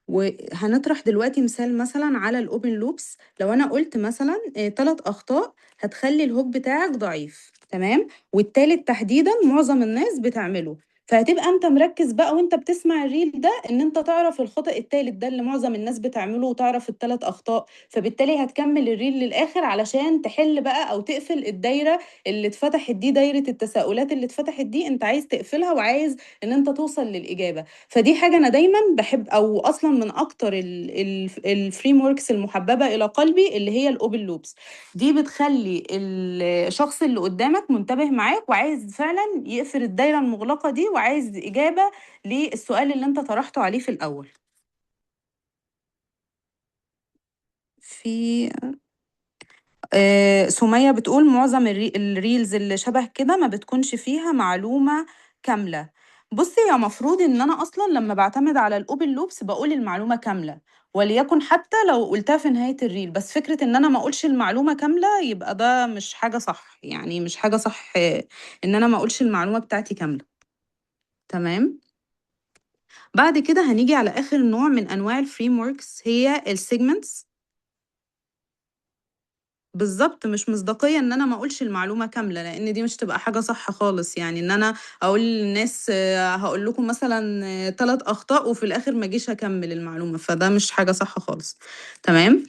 وهنطرح دلوقتي مثال مثلا على ال open loops. لو انا قلت مثلا 3 اخطاء هتخلي ال hook بتاعك ضعيف، تمام، والتالت تحديدا معظم الناس بتعمله، فهتبقى انت مركز بقى وانت بتسمع ال reel ده ان انت تعرف الخطأ التالت ده اللي معظم الناس بتعمله وتعرف ال3 اخطاء، فبالتالي هتكمل ال reel للاخر علشان تحل بقى او تقفل الدايرة اللي اتفتحت دي، دايرة التساؤلات اللي اتفتحت دي انت عايز تقفلها وعايز ان انت توصل للاجابة. فدي حاجة أنا دايما بحب، أو أصلا من أكتر ال frameworks المحببة إلى قلبي اللي هي ال open loops. دي بتخلي الشخص اللي قدامك منتبه معاك وعايز فعلا يقفل الدايرة المغلقة دي وعايز إجابة للسؤال اللي أنت طرحته عليه في الأول. في سمية بتقول معظم ال reels اللي شبه كده ما بتكونش فيها معلومة كاملة. بصي، يا مفروض ان انا اصلا لما بعتمد على ال open loops بقول المعلومة كاملة، وليكن حتى لو قلتها في نهاية ال reel، بس فكرة ان انا ما اقولش المعلومة كاملة يبقى ده مش حاجة صح، يعني مش حاجة صح ان انا ما اقولش المعلومة بتاعتي كاملة. تمام. بعد كده هنيجي على اخر نوع من انواع ال frameworks، هي ال segments. بالظبط، مش مصداقية ان انا ما اقولش المعلومة كاملة، لان دي مش تبقى حاجة صح خالص. يعني ان انا اقول للناس هقول لكم مثلا 3 اخطاء وفي الاخر ما اجيش اكمل المعلومة، فده مش حاجة صح خالص. تمام.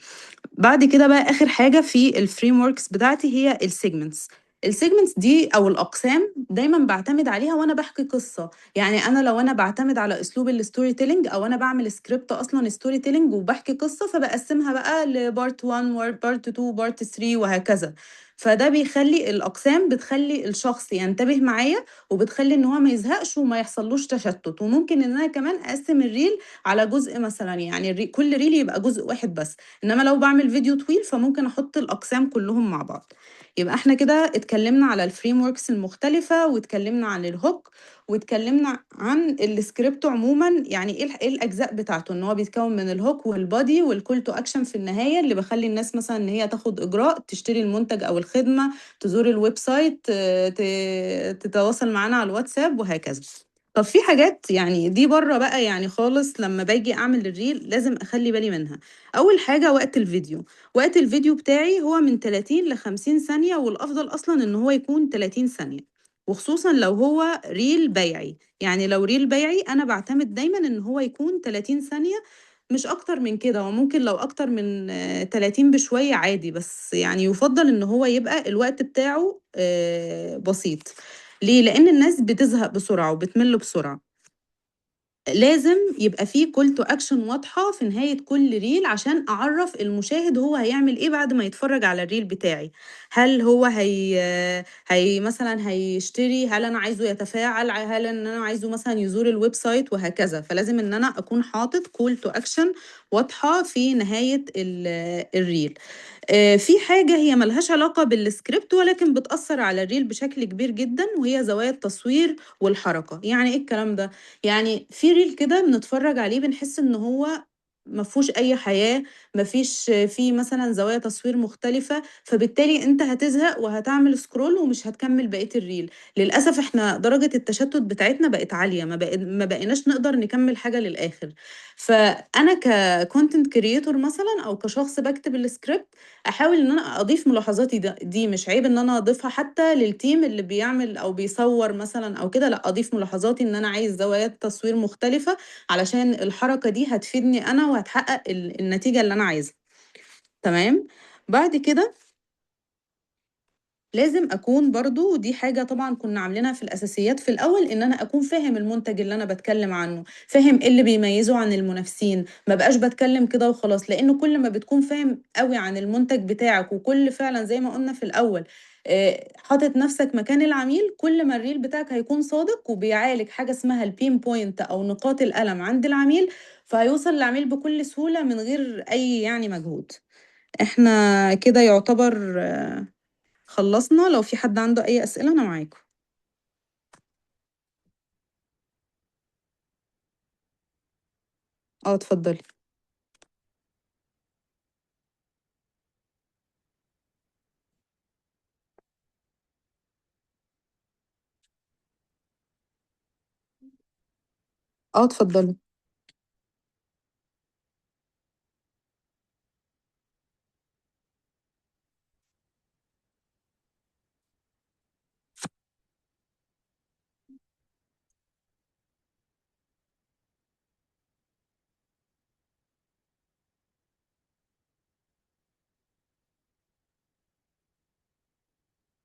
بعد كده بقى اخر حاجة في ال frameworks بتاعتي هي ال segments. ال segments دي او الاقسام دايما بعتمد عليها وانا بحكي قصة. يعني انا لو انا بعتمد على اسلوب ال storytelling، او انا بعمل سكريبت اصلا storytelling وبحكي قصة، فبقسمها بقى ل part 1 و part 2 و part 3 وهكذا. فده بيخلي الاقسام بتخلي الشخص ينتبه معايا، وبتخلي ان هو ما يزهقش وما يحصلوش تشتت. وممكن ان انا كمان اقسم ال reel على جزء مثلا، يعني كل reel يبقى جزء واحد بس. انما لو بعمل فيديو طويل فممكن احط الاقسام كلهم مع بعض. يبقى احنا كده اتكلمنا على ال frameworks المختلفة، واتكلمنا عن ال hook، واتكلمنا عن السكريبت عموما، يعني ايه الاجزاء بتاعته، ان هو بيتكون من ال hook وال body وال call to action في النهاية، اللي بخلي الناس مثلا ان هي تاخد اجراء، تشتري المنتج او الخدمة، تزور ال website، تتواصل معانا على الواتساب وهكذا. طب في حاجات يعني دي بره بقى يعني خالص، لما باجي اعمل ال reel لازم اخلي بالي منها. اول حاجة وقت الفيديو. وقت الفيديو بتاعي هو من 30 ل 50 ثانية، والافضل اصلا ان هو يكون 30 ثانية، وخصوصا لو هو reel بيعي. يعني لو reel بيعي انا بعتمد دايما ان هو يكون 30 ثانية، مش اكتر من كده. وممكن لو اكتر من 30 بشوية عادي، بس يعني يفضل ان هو يبقى الوقت بتاعه بسيط. ليه؟ لان الناس بتزهق بسرعة وبتمل بسرعة. لازم يبقى فيه call to action واضحة في نهاية كل reel، عشان اعرف المشاهد هو هيعمل ايه بعد ما يتفرج على ال reel بتاعي. هل هو هي مثلا هيشتري، هل انا عايزه يتفاعل، هل ان انا عايزه مثلا يزور ال website وهكذا. فلازم ان انا اكون حاطط call to action واضحة في نهاية ال reel. في حاجة هي ملهاش علاقة بالسكريبت ولكن بتأثر على ال reel بشكل كبير جدا، وهي زوايا التصوير والحركة. يعني ايه الكلام ده؟ يعني في reel كده بنتفرج عليه بنحس ان هو مفهوش اي حياة، مفيش فيه مثلا زوايا تصوير مختلفة، فبالتالي انت هتزهق وهتعمل scroll ومش هتكمل بقية ال reel. للأسف احنا درجة التشتت بتاعتنا بقت عالية، ما بقيناش نقدر نكمل حاجة للآخر. فأنا ك content creator مثلا او كشخص بكتب السكريبت، احاول ان انا اضيف ملاحظاتي دي مش عيب ان انا اضيفها حتى لل team اللي بيعمل او بيصور مثلا او كده، لا اضيف ملاحظاتي ان انا عايز زوايا تصوير مختلفة علشان الحركة دي هتفيدني انا وهتحقق النتيجة اللي انا عايزها. تمام. بعد كده لازم اكون برضو، ودي حاجة طبعا كنا عاملينها في الاساسيات في الاول، ان انا اكون فاهم المنتج اللي انا بتكلم عنه، فاهم ايه اللي بيميزه عن المنافسين، ما بقاش بتكلم كده وخلاص. لانه كل ما بتكون فاهم قوي عن المنتج بتاعك، وكل فعلا زي ما قلنا في الاول حاطط نفسك مكان العميل، كل ما ال reel بتاعك هيكون صادق وبيعالج حاجة اسمها ال pain point او نقاط الألم عند العميل، فهيوصل للعميل بكل سهولة من غير اي يعني مجهود. احنا كده يعتبر خلصنا. لو في حد عنده أي أسئلة أنا معاكم. اه اتفضلي. اه اتفضلي.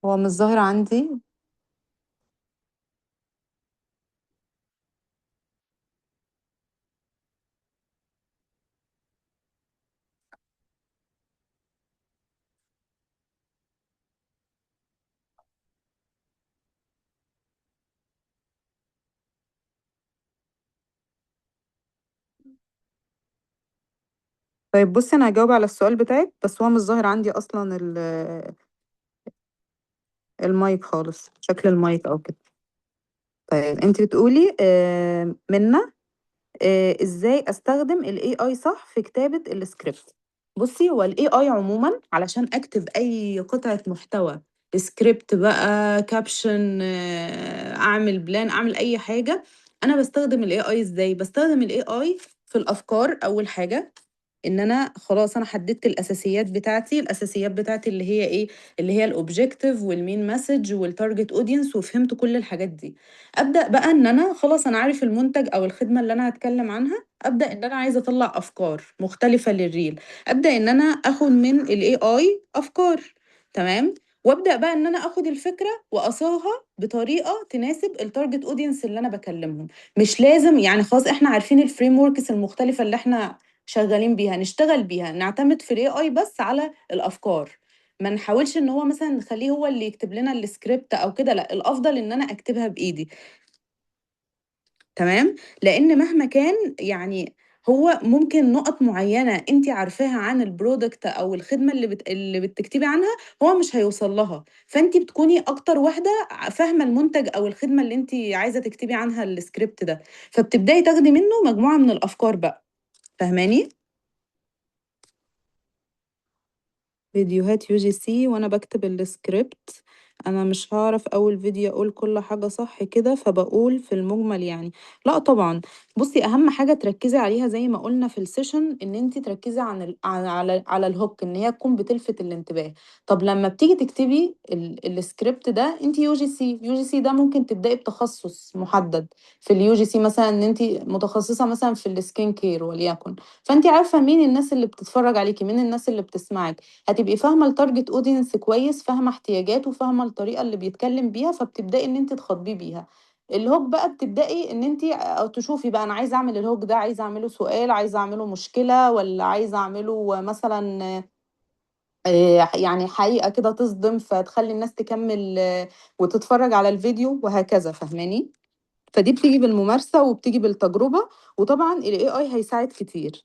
هو مش ظاهر عندي. طيب بصي، انا هجاوب على السؤال بتاعك، بس هو مش ظاهر عندي اصلا المايك خالص، شكل المايك او كده. طيب انت بتقولي منى، ازاي استخدم ال AI صح في كتابة السكريبت؟ بصي، هو ال AI عموما علشان اكتب اي قطعة محتوى، سكريبت بقى، caption، اعمل plan، اعمل اي حاجة، انا بستخدم ال AI ازاي؟ بستخدم ال AI في الافكار. اول حاجة ان انا خلاص انا حددت الاساسيات بتاعتي. الاساسيات بتاعتي اللي هي ايه؟ اللي هي ال objective وال main message وال target audience، وفهمت كل الحاجات دي. ابدا بقى ان انا خلاص انا عارف المنتج او الخدمة اللي انا هتكلم عنها. ابدا ان انا عايزه اطلع افكار مختلفة لل reel. ابدا ان انا اخد من ال AI افكار. تمام. وابدا بقى ان انا اخد الفكرة واصاغها بطريقة تناسب ال target audience اللي انا بكلمهم. مش لازم يعني، خلاص احنا عارفين ال frameworks المختلفة اللي احنا شغالين بيها، نشتغل بيها، نعتمد في ال AI بس على الافكار. ما نحاولش ان هو مثلا نخليه هو اللي يكتب لنا السكريبت او كده، لا، الافضل ان انا اكتبها بايدي. تمام. لان مهما كان يعني هو ممكن نقط معينة انت عارفاها عن ال product او الخدمة اللي بتكتبي عنها هو مش هيوصل لها، فانت بتكوني اكتر واحدة فاهمة المنتج او الخدمة اللي انت عايزة تكتبي عنها السكريبت ده، فبتبدأي تاخدي منه مجموعة من الافكار بقى. فاهماني؟ فيديوهات UGC وانا بكتب السكريبت، انا مش هعرف اول فيديو اقول كل حاجة صح كده، فبقول في المجمل يعني. لا طبعا. بصي، اهم حاجة تركزي عليها زي ما قلنا في ال session، ان انت تركزي عن ال على على, على ال hook، ان هي تكون بتلفت الانتباه. طب لما بتيجي تكتبي السكريبت ده، انت يو جي سي ده ممكن تبدأي بتخصص محدد في ال UGC، مثلا ان انت متخصصة مثلا في ال skin care وليكن، فانت عارفة مين الناس اللي بتتفرج عليكي، مين الناس اللي بتسمعك. هتبقي فاهمة ال target audience كويس، فاهمة احتياجاته، فاهمة الطريقة اللي بيتكلم بيها، فبتبدأي ان انت تخاطبيه بيها. ال hook بقى بتبدأي ان انت او تشوفي بقى انا عايزة اعمل ال hook ده، عايزة اعمله سؤال، عايزة اعمله مشكلة، ولا عايزة اعمله مثلا يعني حقيقة كده تصدم فتخلي الناس تكمل وتتفرج على الفيديو وهكذا. فاهماني؟ فدي بتيجي بالممارسة وبتيجي بالتجربة، وطبعا ال AI هيساعد كتير.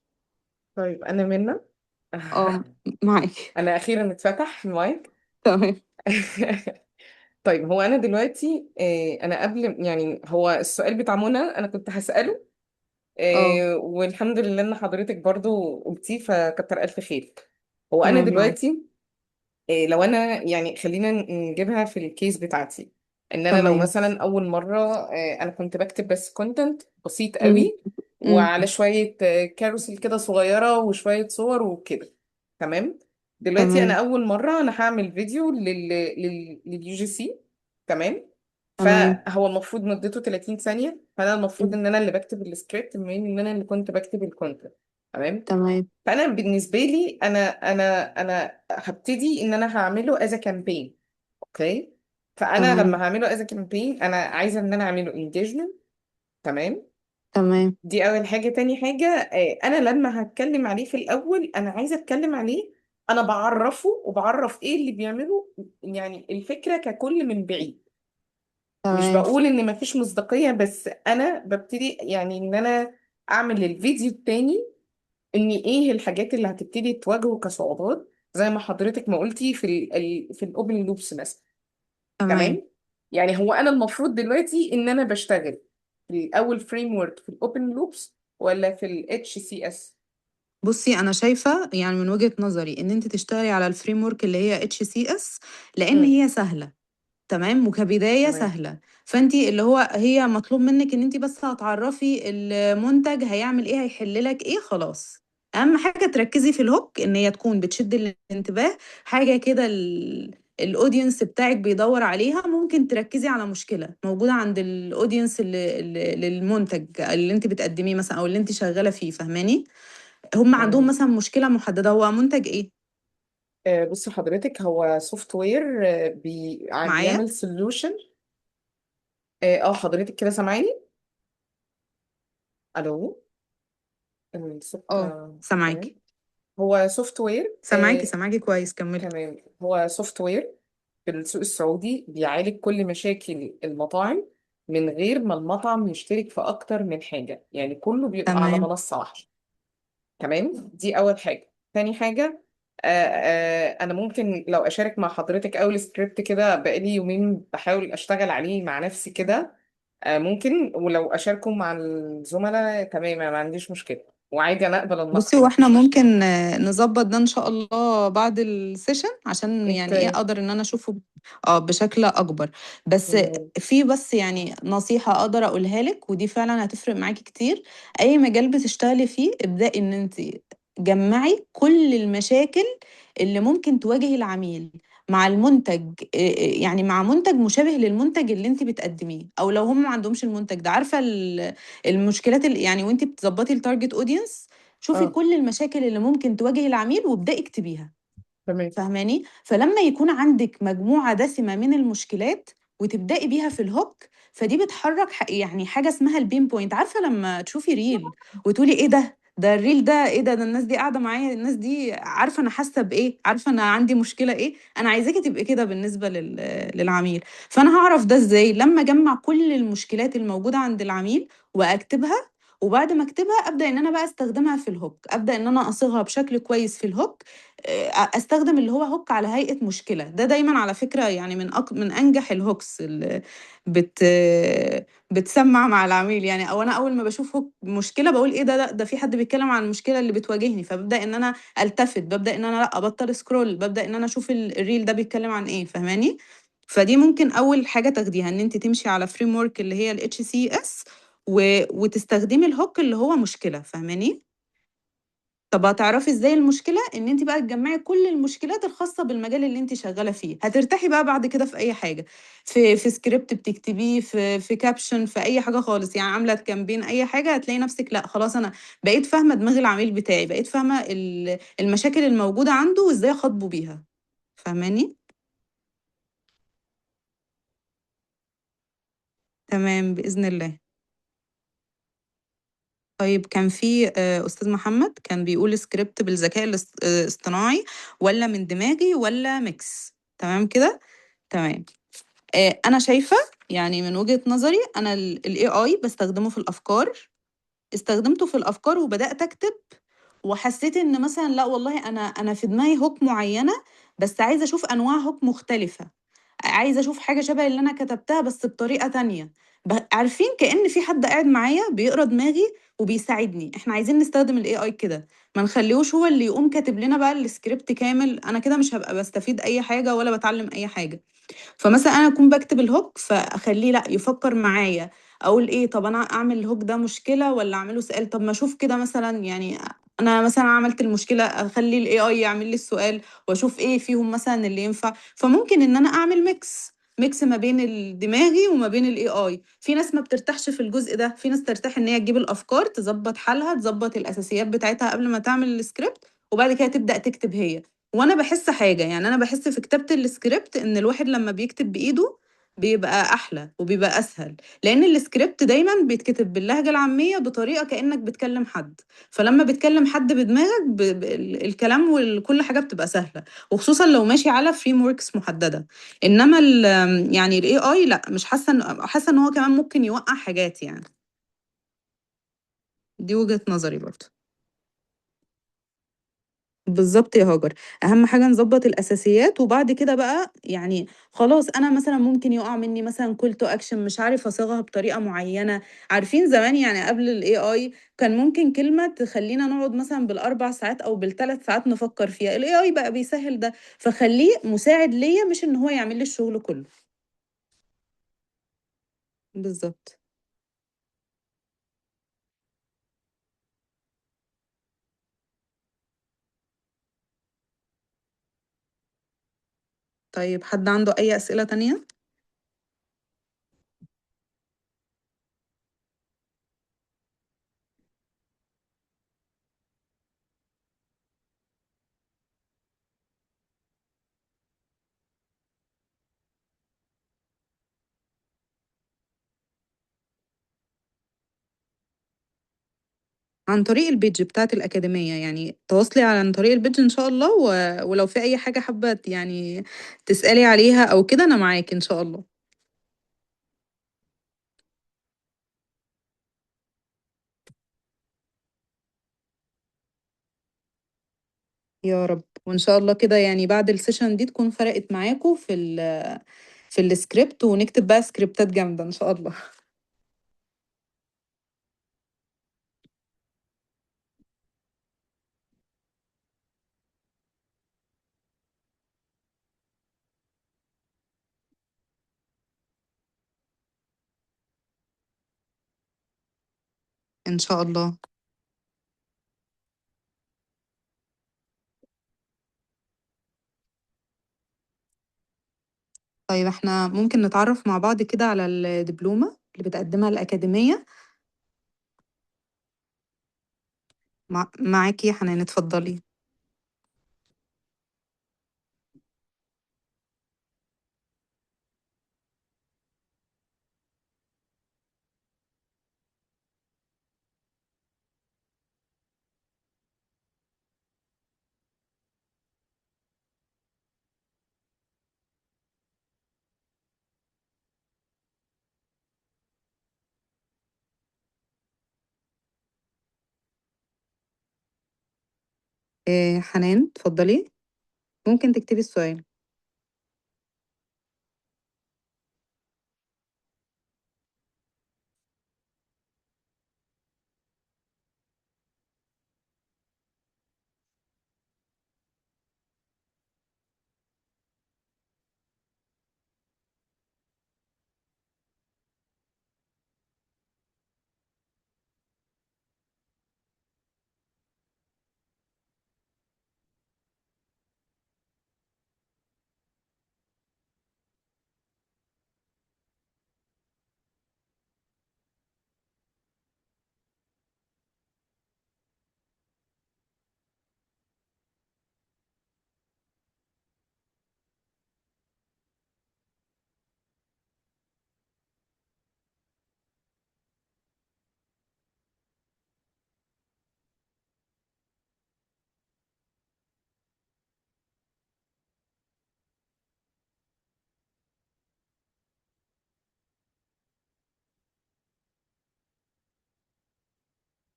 طيب انا منى. اه، معاك. انا اخيرا اتفتح المايك. تمام. طيب هو انا دلوقتي انا قبل يعني هو السؤال بتاع منى انا كنت هسأله، اه والحمد لله ان حضرتك برضو قلتيه، فكتر الف خير. هو انا تمام، معاك. دلوقتي لو انا يعني خلينا نجيبها في ال case بتاعتي، ان انا لو تمام. مثلا اول مرة انا كنت بكتب بس content بسيط مم. قوي، مم. وعلى شوية carousel كده صغيرة وشوية صور وكده. تمام. دلوقتي انا تمام. اول مرة انا هعمل فيديو لل UGC. تمام. تمام. فهو المفروض مدته 30 ثانيه، فانا المفروض مم. ان انا اللي بكتب السكريبت بما ان انا اللي كنت بكتب ال content. تمام. تمام. فانا بالنسبة لي انا هبتدي ان انا هعمله as campaign. okay. فانا تمام. لما هعمله as campaign انا عايزه ان انا اعمله engagement. تمام. تمام. دي اول حاجه. تاني حاجة انا لما هتكلم عليه في الاول انا عايزه اتكلم عليه، انا بعرفه وبعرف ايه اللي بيعمله، يعني الفكرة ككل من بعيد. مش تمام. بقول ان مفيش مصداقيه، بس انا ببتدي يعني ان انا اعمل الفيديو التاني ان ايه الحاجات اللي هتبتدي تواجهه كصعوبات زي ما حضرتك ما قلتي في ال open loops مثلا. تمام. تمام. يعني هو انا المفروض دلوقتي ان انا بشتغل في الاول framework في ال open loops ولا في ال HCS؟ بصي، انا شايفه يعني من وجهة نظري ان انت تشتغلي على ال framework اللي هي HCS، لان هي سهلة. تمام. وكبداية تمام. سهلة. فانت اللي هو هي مطلوب منك ان انت بس هتعرفي المنتج هيعمل ايه، هيحل لك ايه، خلاص. اهم حاجة تركزي في ال hook ان هي تكون بتشد الانتباه، حاجة كده ال audience بتاعك بيدور عليها. ممكن تركزي على مشكلة موجودة عند ال audience اللي للمنتج اللي انت بتقدميه مثلا او اللي انت شغالة فيه. فاهماني؟ هم عندهم تمام. مثلا مشكلة محددة. هو منتج ايه؟ بصي حضرتك، هو software معايا؟ بيعمل solution. حضرتك كده سامعاني؟ الو؟ الصوت؟ اه، تمام. سامعاكي. هو software. سامعاكي سامعاكي كويس، كملي. تمام. هو software في السوق السعودي بيعالج كل مشاكل المطاعم من غير ما المطعم يشترك في أكتر من حاجة، يعني كله بيبقى على تمام. منصة واحدة. تمام. دي أول حاجة. تاني حاجة، أنا ممكن لو أشارك مع حضرتك أول سكريبت كده، بقالي يومين بحاول أشتغل عليه مع نفسي كده. ممكن، ولو أشاركه مع الزملاء تمام، أنا ما عنديش مشكلة، وعادي أنا أقبل بصي، النقد، هو ما احنا فيش مشكلة. ممكن نظبط ده ان شاء الله بعد ال session، عشان يعني ايه okay. اقدر ان انا اشوفه بشكل اكبر. بس تمام. في بس يعني نصيحة اقدر اقولها لك، ودي فعلا هتفرق معاكي كتير. اي مجال بتشتغلي فيه ابدأي ان انت جمعي كل المشاكل اللي ممكن تواجه العميل مع المنتج، يعني مع منتج مشابه للمنتج اللي انت بتقدميه، او لو هم ما عندهمش المنتج ده. عارفه المشكلات اللي يعني وانت بتظبطي ال target audience، شوفي كل المشاكل اللي ممكن تواجه العميل وابدأي اكتبيها. تمام. فاهماني؟ فلما يكون عندك مجموعة دسمة من المشكلات وتبدأي بيها في ال hook، فدي بتحرك يعني حاجة اسمها ال pain point. عارفة لما تشوفي reel وتقولي ايه ده، ده ال reel ده ايه ده، ده الناس دي قاعدة معايا، الناس دي عارفة انا حاسة بايه، عارفة انا عندي مشكلة ايه. انا عايزاكي تبقي كده بالنسبة للعميل. فانا هعرف ده ازاي؟ لما اجمع كل المشكلات الموجودة عند العميل واكتبها، وبعد ما اكتبها ابدا ان انا بقى استخدمها في ال hook، ابدا ان انا اصيغها بشكل كويس في ال hook، استخدم اللي هو hook على هيئة مشكلة. ده دايما على فكرة يعني من انجح ال hooks اللي بتسمع مع العميل يعني. او انا اول ما بشوف hook مشكلة بقول ايه ده، لا ده في حد بيتكلم عن المشكلة اللي بتواجهني، فببدا ان انا التفت، ببدا ان انا لا ابطل scroll، ببدا ان انا اشوف ال reel ده بيتكلم عن ايه. فاهماني؟ فدي ممكن اول حاجة تاخديها، ان انت تمشي على framework اللي هي ال HCS وتستخدمي ال hook اللي هو مشكلة. فاهماني؟ طب هتعرفي ازاي المشكلة؟ ان انت بقى تجمعي كل المشكلات الخاصة بالمجال اللي انت شغالة فيه. هترتاحي بقى بعد كده في اي حاجة، في سكريبت بتكتبيه، في caption، في اي حاجة خالص، يعني عاملة campaign اي حاجة، هتلاقي نفسك لا خلاص انا بقيت فاهمة دماغ العميل بتاعي، بقيت فاهمة المشاكل الموجودة عنده وازاي اخاطبه بيها. فاهماني؟ تمام بإذن الله. طيب كان في أستاذ محمد كان بيقول سكريبت بالذكاء الاصطناعي ولا من دماغي ولا mix؟ تمام كده؟ تمام. أنا شايفة يعني من وجهة نظري أنا ال AI بستخدمه في الأفكار، استخدمته في الأفكار وبدأت أكتب، وحسيت إن مثلا لا والله أنا في دماغي hook معينة، بس عايزة أشوف أنواع hook مختلفة، عايزة أشوف حاجة شبه اللي أنا كتبتها بس بطريقة تانية. عارفين كأن في حد قاعد معايا بيقرأ دماغي وبيساعدني. احنا عايزين نستخدم ال AI كده، ما نخليهوش هو اللي يقوم كاتب لنا بقى السكريبت كامل، انا كده مش هبقى بستفيد اي حاجة ولا بتعلم اي حاجة. فمثلا انا اكون بكتب ال hook فاخليه لا يفكر معايا، اقول ايه، طب انا اعمل ال hook ده مشكلة ولا اعمله سؤال؟ طب ما اشوف كده مثلا، يعني انا مثلا عملت المشكلة اخلي ال AI يعمل لي السؤال واشوف ايه فيهم مثلا اللي ينفع. فممكن ان انا اعمل mix ما بين الدماغي وما بين ال AI. في ناس ما بترتاحش في الجزء ده، في ناس ترتاح ان هي تجيب الافكار، تظبط حالها، تظبط الاساسيات بتاعتها قبل ما تعمل السكريبت، وبعد كده تبدا تكتب هي. وانا بحس حاجة، يعني انا بحس في كتابه السكريبت ان الواحد لما بيكتب بايده بيبقى احلى وبيبقى اسهل، لان السكريبت دايما بيتكتب باللهجة العامية بطريقة كانك بتكلم حد، فلما بتكلم حد بدماغك الكلام وكل حاجة بتبقى سهلة، وخصوصا لو ماشي على frameworks محددة. انما يعني ال AI لا، مش حاسه حاسه ان هو كمان ممكن يوقع حاجات يعني. دي وجهة نظري برضه. بالظبط يا هاجر، اهم حاجة نظبط الاساسيات، وبعد كده بقى يعني خلاص انا مثلا ممكن يقع مني مثلا call to action مش عارف اصيغها بطريقة معينة. عارفين زمان يعني قبل ال AI كان ممكن كلمة تخلينا نقعد مثلا بال4 ساعات او بال3 ساعات نفكر فيها، ال AI بقى بيسهل ده، فخليه مساعد ليا مش ان هو يعمل لي الشغل كله. بالظبط. طيب حد عنده أي أسئلة تانية؟ عن طريق ال page بتاعت الأكاديمية، يعني تواصلي عن طريق ال page إن شاء الله، ولو في أي حاجة حابة يعني تسألي عليها أو كده أنا معاك إن شاء الله. يا رب، وإن شاء الله كده يعني بعد ال session دي تكون فرقت معاكم في السكريبت، ونكتب بقى سكريبتات جامدة إن شاء الله. إن شاء الله. طيب احنا ممكن نتعرف مع بعض كده على الدبلومة اللي بتقدمها الأكاديمية. معاكي يا حنان، اتفضلي. حنان اتفضلي، ممكن تكتبي السؤال.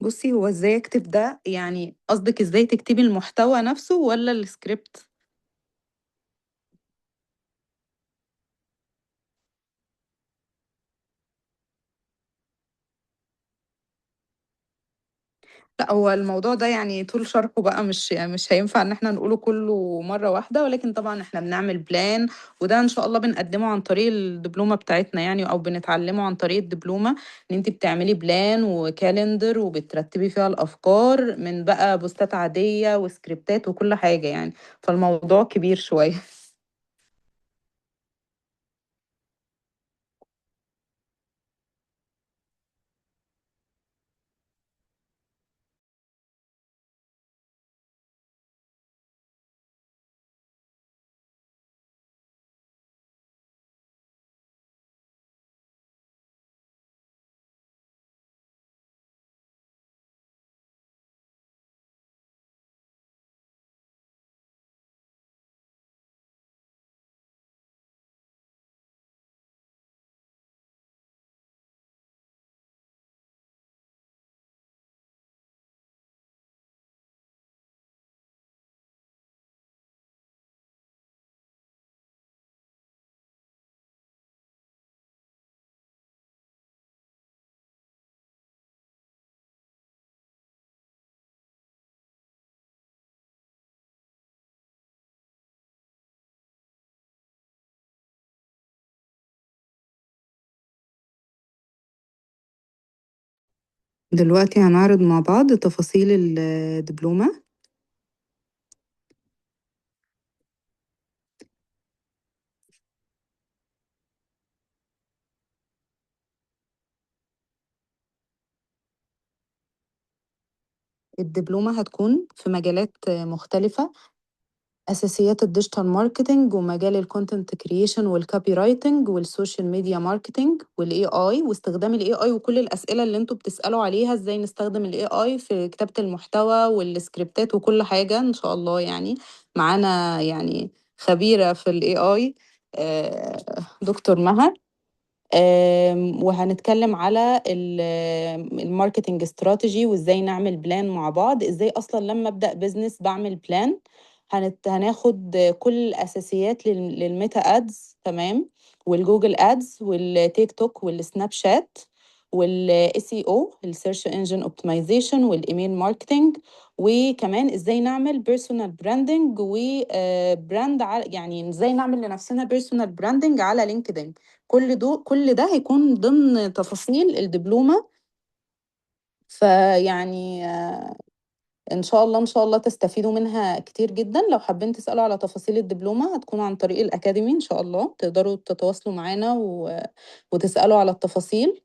بصي، هو ازاي اكتب ده؟ يعني قصدك ازاي تكتبي المحتوى نفسه ولا السكريبت؟ لا، هو الموضوع ده يعني طول شرحه بقى مش هينفع ان احنا نقوله كله مرة واحدة، ولكن طبعا احنا بنعمل plan، وده ان شاء الله بنقدمه عن طريق الدبلومة بتاعتنا يعني، او بنتعلمه عن طريق الدبلومة، ان انت بتعملي plan و calendar وبترتبي فيها الافكار من بقى بوستات عادية وسكريبتات وكل حاجة يعني، فالموضوع كبير شوية. دلوقتي هنعرض مع بعض تفاصيل الدبلومة. الدبلومة هتكون في مجالات مختلفة، أساسيات ال digital marketing ومجال ال content creation وال copywriting وال social media marketing وال AI واستخدام ال AI وكل الأسئلة اللي انتوا بتسألوا عليها ازاي نستخدم ال AI في كتابة المحتوى والسكريبتات وكل حاجة إن شاء الله. يعني معانا يعني خبيرة في ال AI، دكتور مها، وهنتكلم على ال marketing strategy وازاي نعمل plan مع بعض، ازاي اصلا لما ابدا business بعمل plan. هناخد كل الاساسيات لل Meta Ads، تمام، وال Google Ads وال TikTok وال Snapchat وال SEO ال search engine optimization وال email marketing، وكمان ازاي نعمل personal branding و brand، يعني ازاي نعمل لنفسنا personal branding على LinkedIn. كل ده هيكون ضمن تفاصيل الدبلومة. فيعني إن شاء الله إن شاء الله تستفيدوا منها كتير جدا. لو حابين تسألوا على تفاصيل الدبلومة هتكون عن طريق الأكاديمي إن شاء الله، تقدروا تتواصلوا معانا وتسألوا على التفاصيل.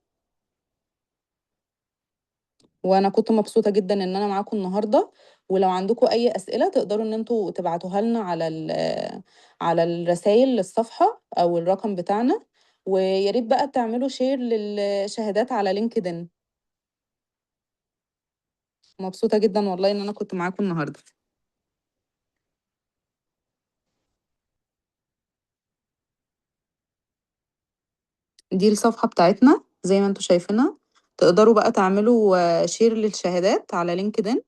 وأنا كنت مبسوطة جدا إن أنا معاكم النهاردة، ولو عندكم أي أسئلة تقدروا إن انتوا تبعتوها لنا على الرسائل للصفحة أو الرقم بتاعنا. ويا ريت بقى تعملوا share للشهادات على LinkedIn. مبسوطة جدا والله إن أنا كنت معاكم النهاردة. دي الصفحة بتاعتنا زي ما انتوا شايفينها، تقدروا بقى تعملوا share للشهادات على LinkedIn.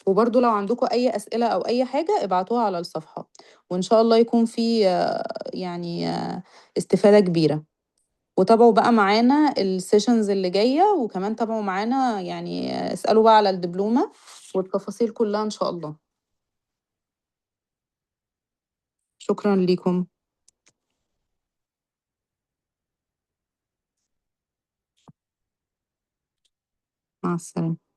وبرضو لو عندكم أي أسئلة أو أي حاجة ابعتوها على الصفحة، وإن شاء الله يكون في يعني استفادة كبيرة. وتابعوا بقى معانا ال sessions اللي جاية، وكمان تابعوا معانا يعني اسألوا بقى على الدبلومة والتفاصيل كلها إن شاء الله. شكرا لكم. مع السلامة.